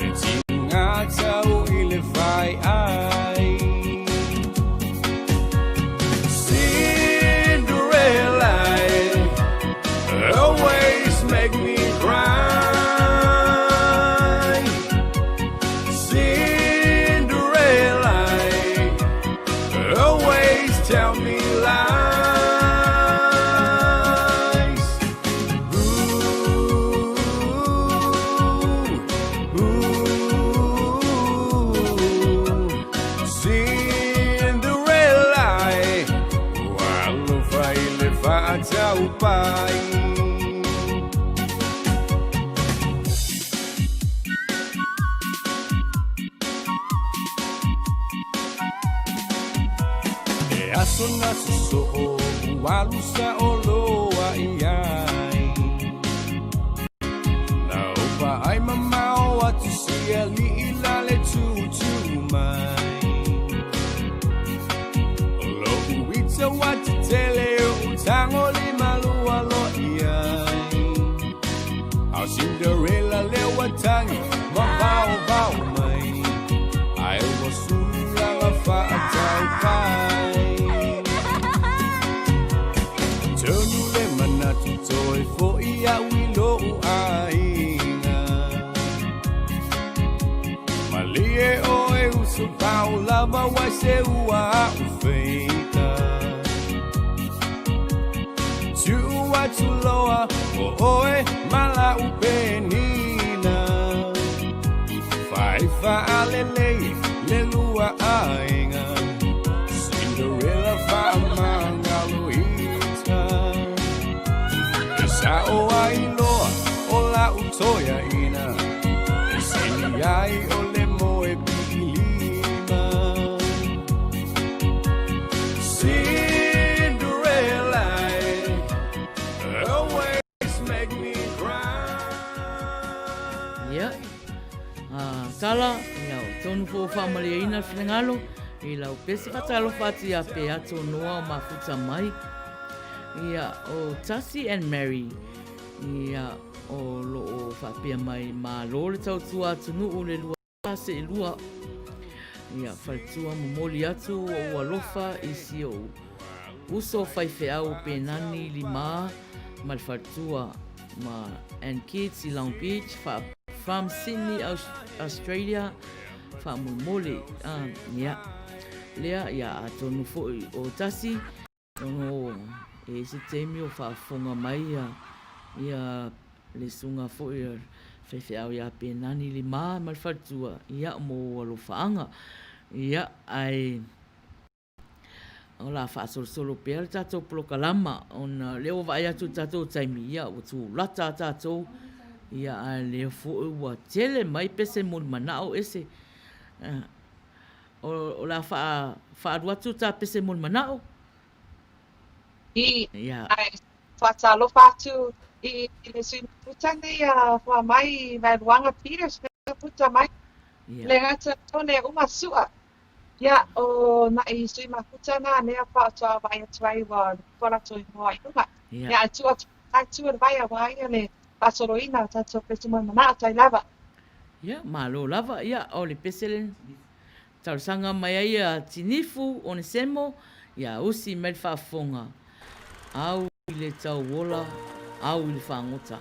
E tiga. tell me lies. Ooh, ooh, Cinderella, ua alofa i le faataupai. E aso na sosoo ua alu sao loa i ai. Na opa ai mamao atu si ali'i la le tūtū mai. O lo'u ita ua tetele o'u tago limalua loa i ai. A o Cinderella lea ua tagi ma vaovao mai, ae ua sulu lana faataupai. Tonu le manatu toe fo'i a'u i lo'u aiga. Malie oe uso pau lava uai se ua a'u feita. Tu'u atu loa o oe ma la'u penina. Fai fa'alelei le lua aiga. Cinderella fa'amagaloita. E sa'o ai loa o la'u toeaina. E sili ai o le moe pi'ilima. Cinderella, always make me cry. Ia, a Tala, ia o tonu fo whaamalieina le finagalo, i lau pese whatalofa atu ia Peato Noa o Mafuta mai. Ia, o Tasi and Mary, ia, o loo whaapea mai malo le tautua atunuu le 42. Ia, faletua momoli atu ou alofa i si ou uso faifeau Penani Lima ma le faletua ma and kids i Long Beach fa, from Sydney, Australia faamolemole. Ah, ia, lea, ia, atonu foi o tasi, Ono e i se taimi o faafofoga mai ia ia le susuga foi a le faifeau ia Penani Lima ma le faletua, ia mo ou alofaaga. Ia, ae o le a faasolosolo pea le tatou polokalama ona o lea ua vaai atu i le tatou taimi, ia ua tulata a tatou, ia ae lea foi ua tele mai pese mulimanao ese. O le a faaalu atu ta pese mulimanao. I, Ia. Ae faatalofa atu i le sui mafuta nei a hoa mai Vaeluaga Peters mea puta mai. Ia. Le gata tone uma sua. Ia, o na'i sui mafuta na nea faatoa vaai atu ai ua nofo latou ingoa i luga. Ia. Ia, ae tuu atu ai tua le vai aua ia le faasoloina o tatou pese moemanao tai lava. Ia, malo lava. Ia, o le pese le talosaga mai ai a Tinifu Onesemo, ia usi mai le faafofoga, au i le tauola, au i le fagota.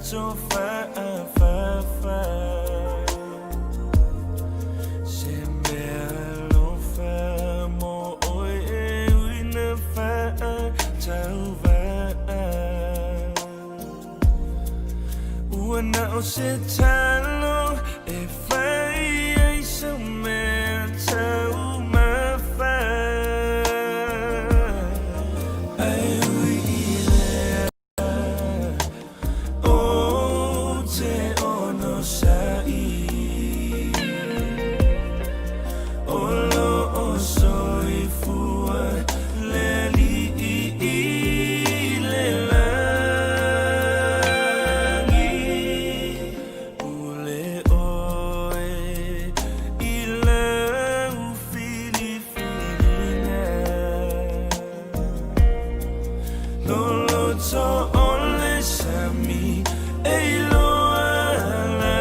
tatou faafafa Se mea alofa mo oe e ui na faatauvaa Ua na o se talo e fai ai sau mea taumafa Ae ui i lea ou te onosai O loo soifua le Alii i le lagi. Pule oe i lau filifiliga. Loloto o le sami e iloa ala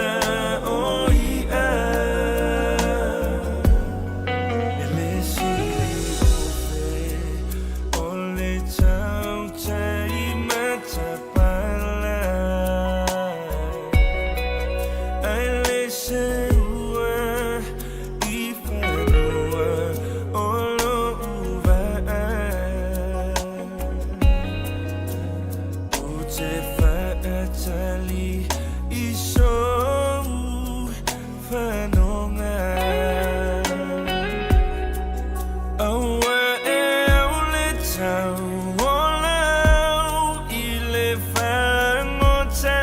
o i'a. Mele sili ofe o le tautai matapala. Ai le seua i fanua o lo'u vaa. Ou te faatali i sou fanoga. Aua e au le tau o lau i le fagota.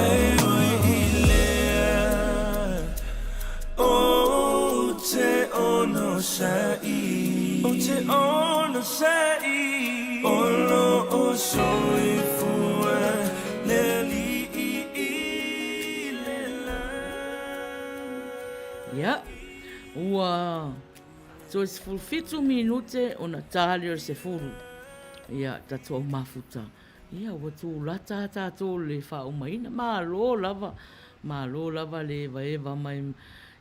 E ui i lea ou te onosai. Ou te onosai. O loo soifua le Alii i le lagi. Ia, ua toe 17 minute ona ta lea o le 10. Ia, tatou au mafuta. Ia, ua tulata tatou i le faaumaina. Malo lava, malo lava le evaeva mai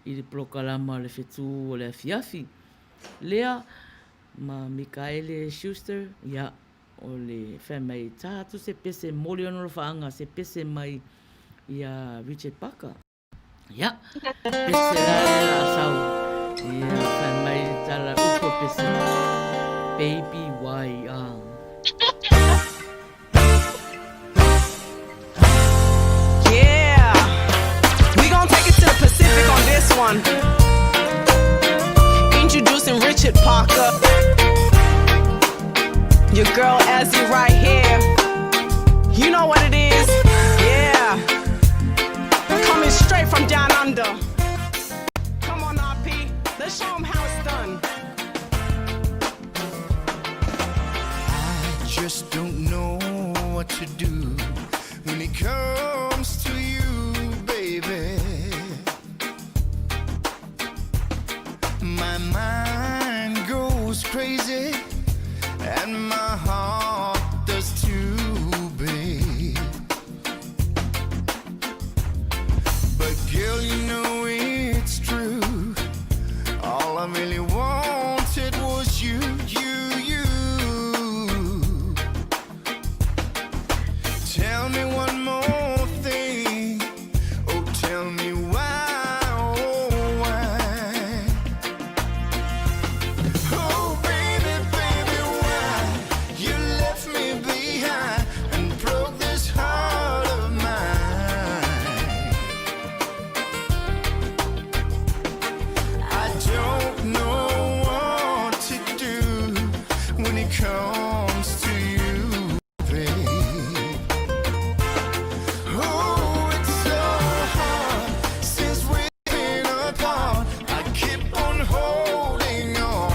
i le polokalama o le fetu o le afiafi. Lea, ma Mikaele Schuster, ia, o le fai mai, ta atu se pese, momoli ona alofaaga se pese mai ia Richard Parker. Ia, pese la lea o le a sau. Ia, fai mai le tala upu o pese, Baby why, ah. Yeah, we gon' take it to the Pacific on this one. Introducing Richard Parker. Your girl Azzy right here. You know what it is? Yeah. Coming straight from down under. Come on, RP. Let's show 'em how it's done. I just don't know what to do when it comes to you, baby. My mind goes crazy and my heart does too, babe. But girl, you know it's true. All I really wanted was you, you, you. Tell me one more thing. Oh, tell me why, oh, why? Oh, baby, baby, why you left me behind and broke this heart of mine? I don't know what to do when it comes to you, babe. Oh, it's so hard since we've been apart. I keep on holding on.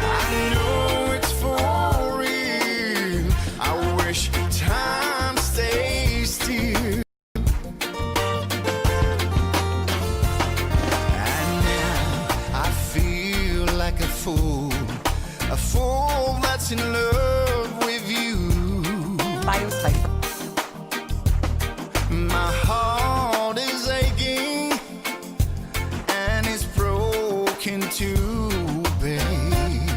I know it's for real. I wish time stays still. And now I feel like a fool that's in love with you. Biocipher. My heart is aching and it's broken too, babe.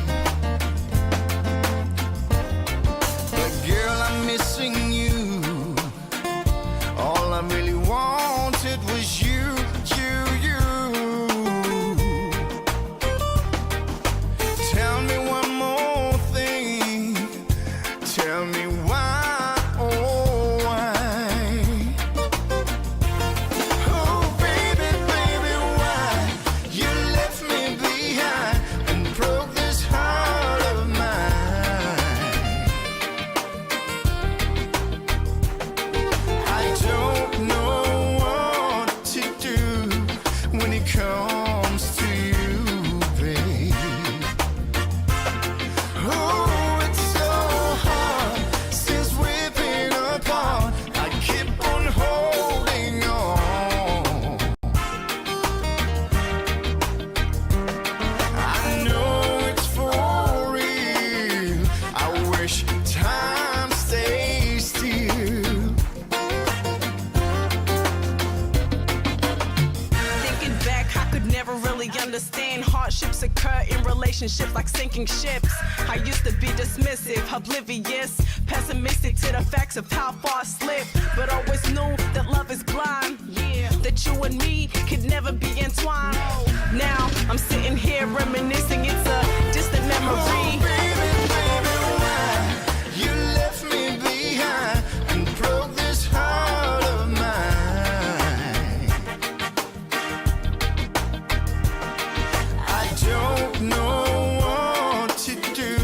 Breakups occur in relationships like sinking ships. I used to be dismissive, oblivious, pessimistic to the facts of how far I slipped. But always knew that love is blind. Yeah, that you and me could never be entwined. Now I'm sitting here reminiscing, it's a distant memory. Oh, baby, baby, why you left me behind and broke this heart of mine? I don't know what to do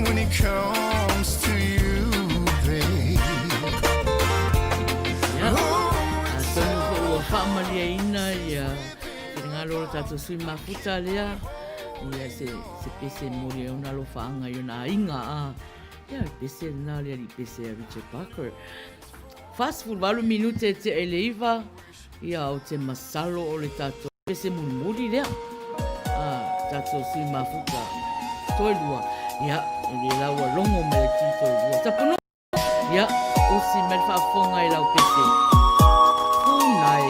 when it comes to you, babe. Atonu foi ua faamalieina ia finagalo o le tatou sui mafuta lea ia se se pese moli ai ona alofaaga i ona aiga a ia le pese lena le alii pese a Richard Barker. 48 minute e tea i le 9 ia o te masalo o le tatou pese mulimuli lea a tatou sui mafuta toe lua ia e le la ua logo mai le ti toe lua tapunu ia usi mai le faafofoga i lau pese punai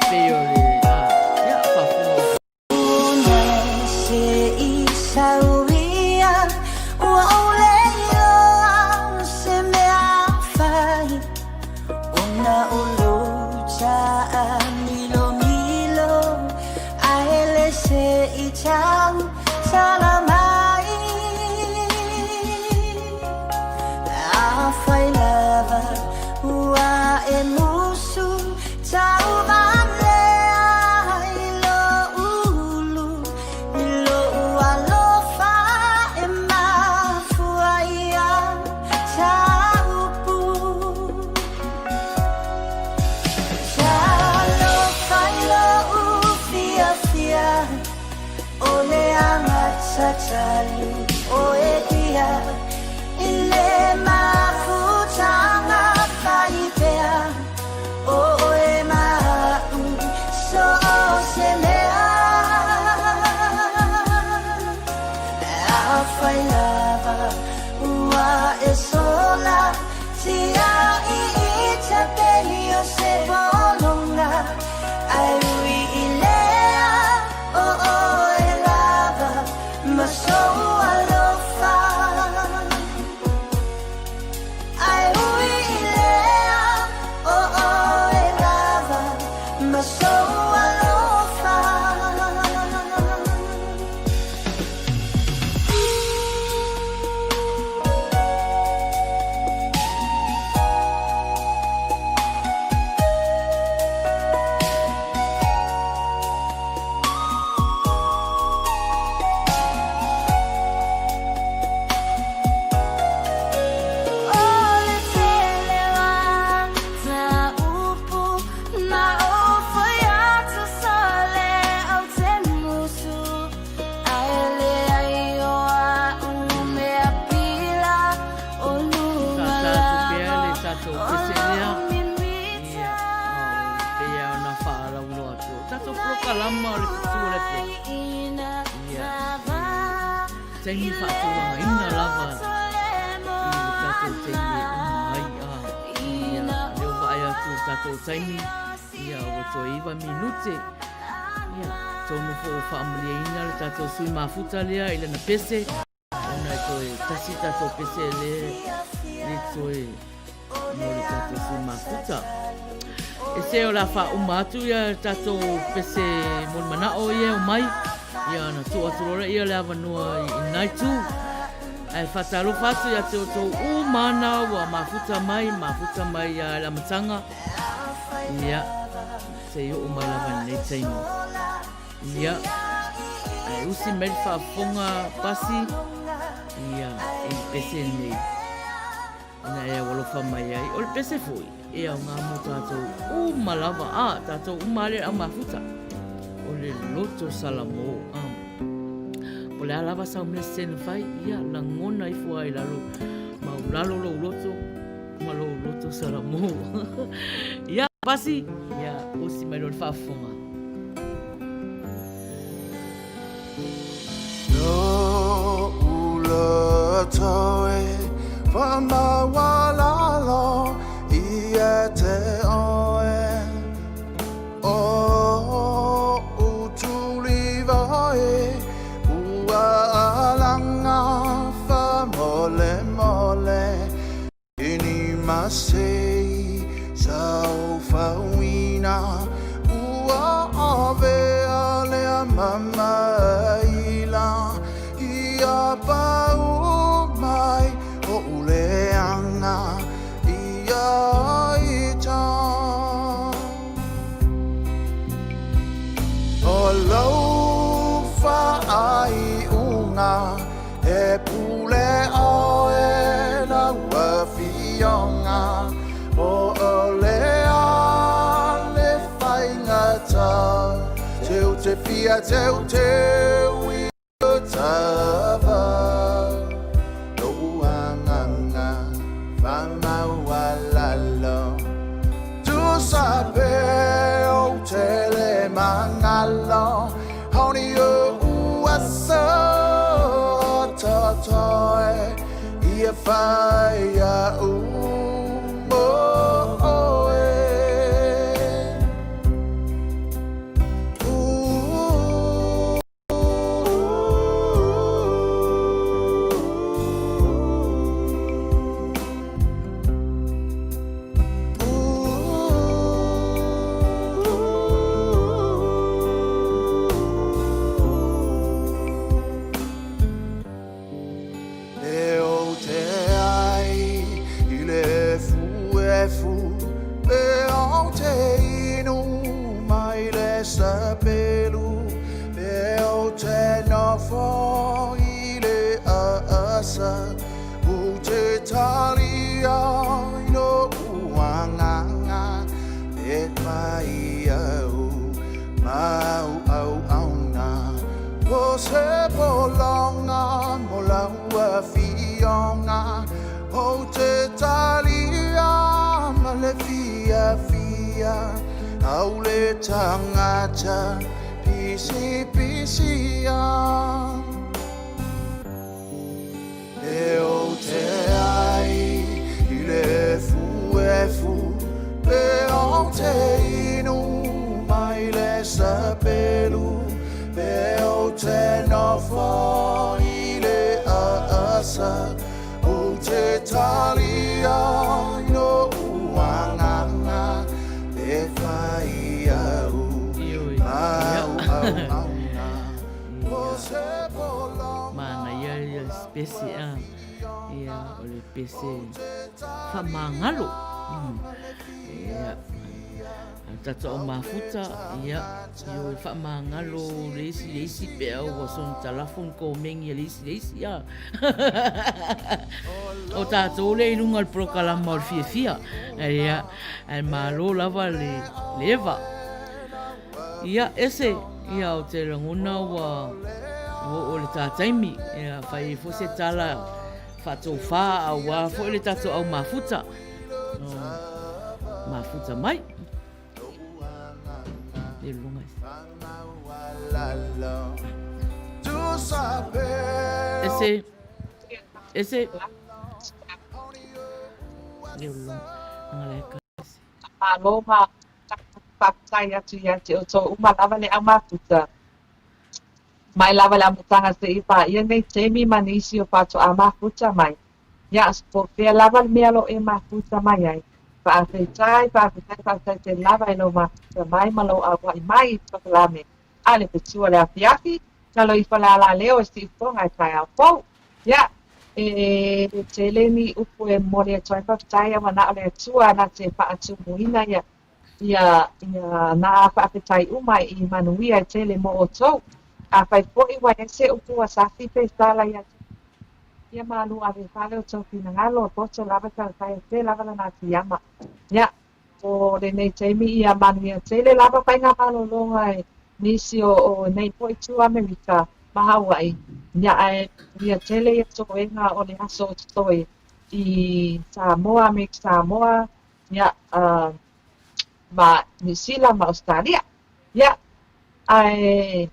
pei o le ia faafofoga. Sa atu pea le tatou pese lea. Ia, oh, pei ona faalauiloa atu. O tatou polokalama o le fetu o le afiafi. Ia, taimi faatulagaina lava i le tatou taimi e uma ai. Ah, ia, lea ua vaai atu i le tatou taimi, ia, ua toe 9 minute. Ia, tonu foi ua faamalieina le tatou sui mafuta lea i lana pese. Ona e toe tasi tatou pese le, le toe mo le tatou sui mafuta. E se o la faauma atu ia tatou pese mo le manao ia e omai. Ia ona tuu atu loa lea le avanoa i nai tu. Ae faatalofa atu ia te outou uma ana ua mafuta mai, mafuta mai ia i le amataga. Ia, seia oo mai lava i lenei taimi. Ia, ae usi mai le faafofoga Pasi, ia, i le pese lenei. Ina e alofa mai ai. O le pese foi, e aoga mo tatou uma lava. A, tatou uma lava le au mafuta. O le loto salamo. A, po o le a lava sau mea sese na fai, ia, lagona ifo lava i lalo, maulalo lou loto ma lou loto salamo. Ia, Pasi, ia, usi mai loa le faafofoga. mamaila Ia pau mai o leanga ia ita O lau faaiuga e pule oe lau afioga O le a le faigata Teu te fia teuteu i tava Lo'u agaga faamaualalo Tusa pe ou te le magalo Haoni o'u aso totoe Ia fai a'u mo oe. Ooh. E ou te ai i le efuefu Pe ou te inu mai le sapelu Pe ou te nofo i le aasa Ou te talia i lo'u agaga E fai au mau auauna O se pologa mo lau afioga Ou te talia ma le fiafia Au le tagata pisipisia E ou te ai i le efuefu Pe ou te inu mai le sapelu Pe ou te nofo i le aasa Ou te talia i lo'u agaga E fai au mau auauna Manaia ia pese a ia o le pese faamagalo ia tatou au mafuta ia ioe faamagalo le isi le isi pe a ua soona talafo ni komeni a le isi le isi a o tatou lea i luga o le polokalama o le fiafia ia ae malo lava le eva. Ia, ese, ia, o te lagona ua oo le ta taimi, ia, fai ai foi se tala faatofā auā foi le tatou au mafuta, o, mafuta mai. Le lologa ese. Ese, ese. Le lologa, ngala e ka ese. Malo ma Faafetai atu ia te outou uma lava le au mafuta. Mai lava le amataga seia paia nei taimi ma nisi o faatoa mafuta mai. Ia, po o fea lava le mea o lo o e mafuta mai ai. Faafetai, faafetai, faafetai tele lava i lou mafuta mai ma lou aua'i mai i polokalame a le fetua le afiafi, lalo ifo le alaleo e siufoga e taeao fou. Ia, e tele ni upu e momoli atu ai faafetai a mana'o le Atua na te faatumuina ia ia ia nā faafetai uma i manuia e tele mo outou. Afai foi ua i ai se upu ua safi pe tala ia te ia malu ave fale outou finagalo e poto lava taufai e te lava lana atiama. Ia, o lenei taimi ia manuia tele lava faiga malologa e nisi o o nei foi tu Amerika ma Hawaii. Ia ae manuia tele ia toega o le aso o totoe i Samoa, Amerika Samoa, ia, ma Niu Sila ma Ausetalia. Ia, ae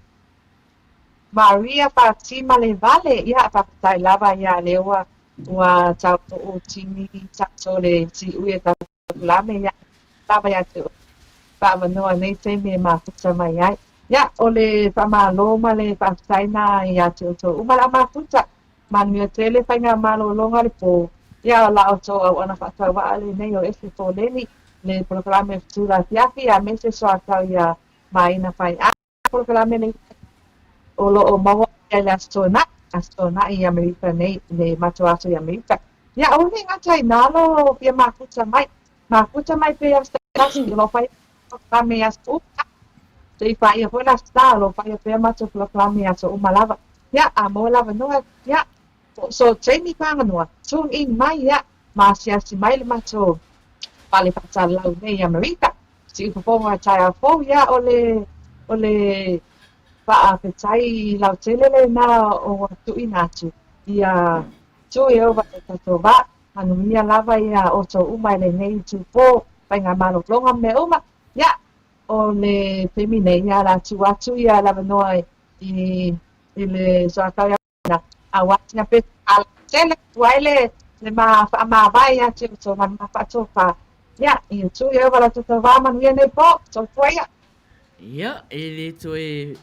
Maria Fatima le vale, ia, faafetai lava ia lea ua ua taunuu tini tatou le siui e tatou lame, ia, lava ia te faavanoa nei taimi e mafuta mai ai. Ia, o le faamalo ma le faafetai na ia te outou uma le au mafuta. Manuia tele faigamalologa le pō. Ia, o la outou auauna faatauvaa lenei o Ese Foleni, le polokalame o Fetu Lafiafi, a me se soatau ia Maina Faiaga, polokalame le o lo o maua ai le Aso Toonai, Aso Toonai i Amerika nei, le matou aso i Amerika. Ia, aua ne i gata i nā lo fia mafuta mai. Mafuta mai pea i aso taitasi, o lo o fai polokalame i aso uma. Se i paia foi le Aso Sa, o lo o faia pea matou polokalame i aso uma lava. Ia, a maua le avanoa, ia, po o so taimi pāganoa, tune in mai, ia, ma asiasi mai le matou fale faasalalau nei i Amerika. Siufofoga i taeao fou, ia, o le, o le faafetai lautele lena ua tuuina atu ia tu Ieova i lo tatou vā. Manuia lava ia outou uma i lenei itupō, faigamalologa ma mea uma. Ia, o le taimi nei, ia, o le a tuu atu ia le avanoa i, i le soatau ia aua sina pepa lautele atu ai le, le ma faamavae ia te outou ma le ma faatofa. Ia, ia tu Ieova i lo tatou vā, manuia nei pō, soifua ia. Ia, e le toe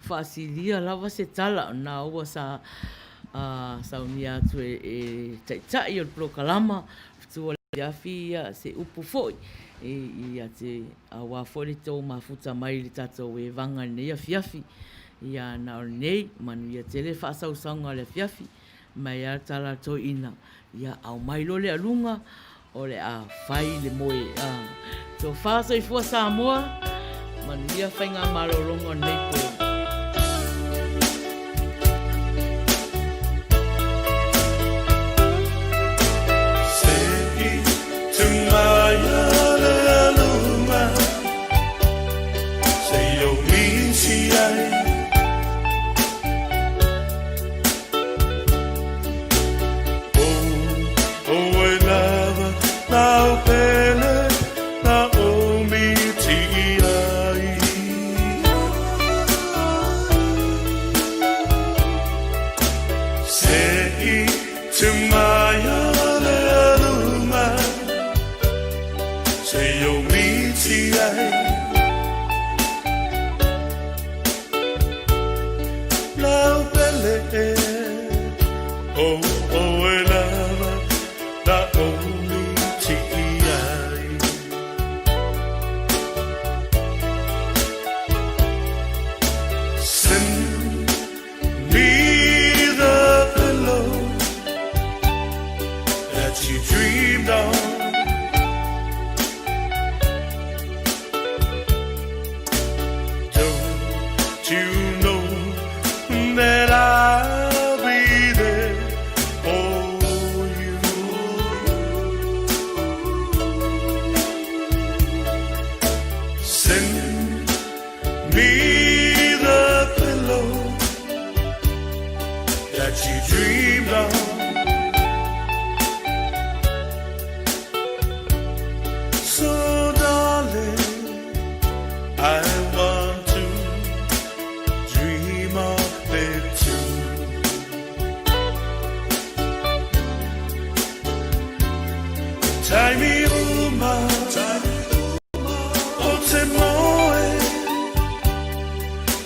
faasilia lava se tala na ua sa saunia atu e le Taitai o le polokalama Fetu o le Afiafi ia se upu foi ia te aua foi le tou mafuta mai i le tatou evaga i lenei afiafi. Ia na o lenei, manuia tele faasausauga o le afiafi. Mai a le tala a le toeaina, ia aumai loa le aluga o le a fai le moe. Tofa soifua Samoa, manuia faigamalologa o lenei po.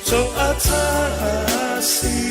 So atasi.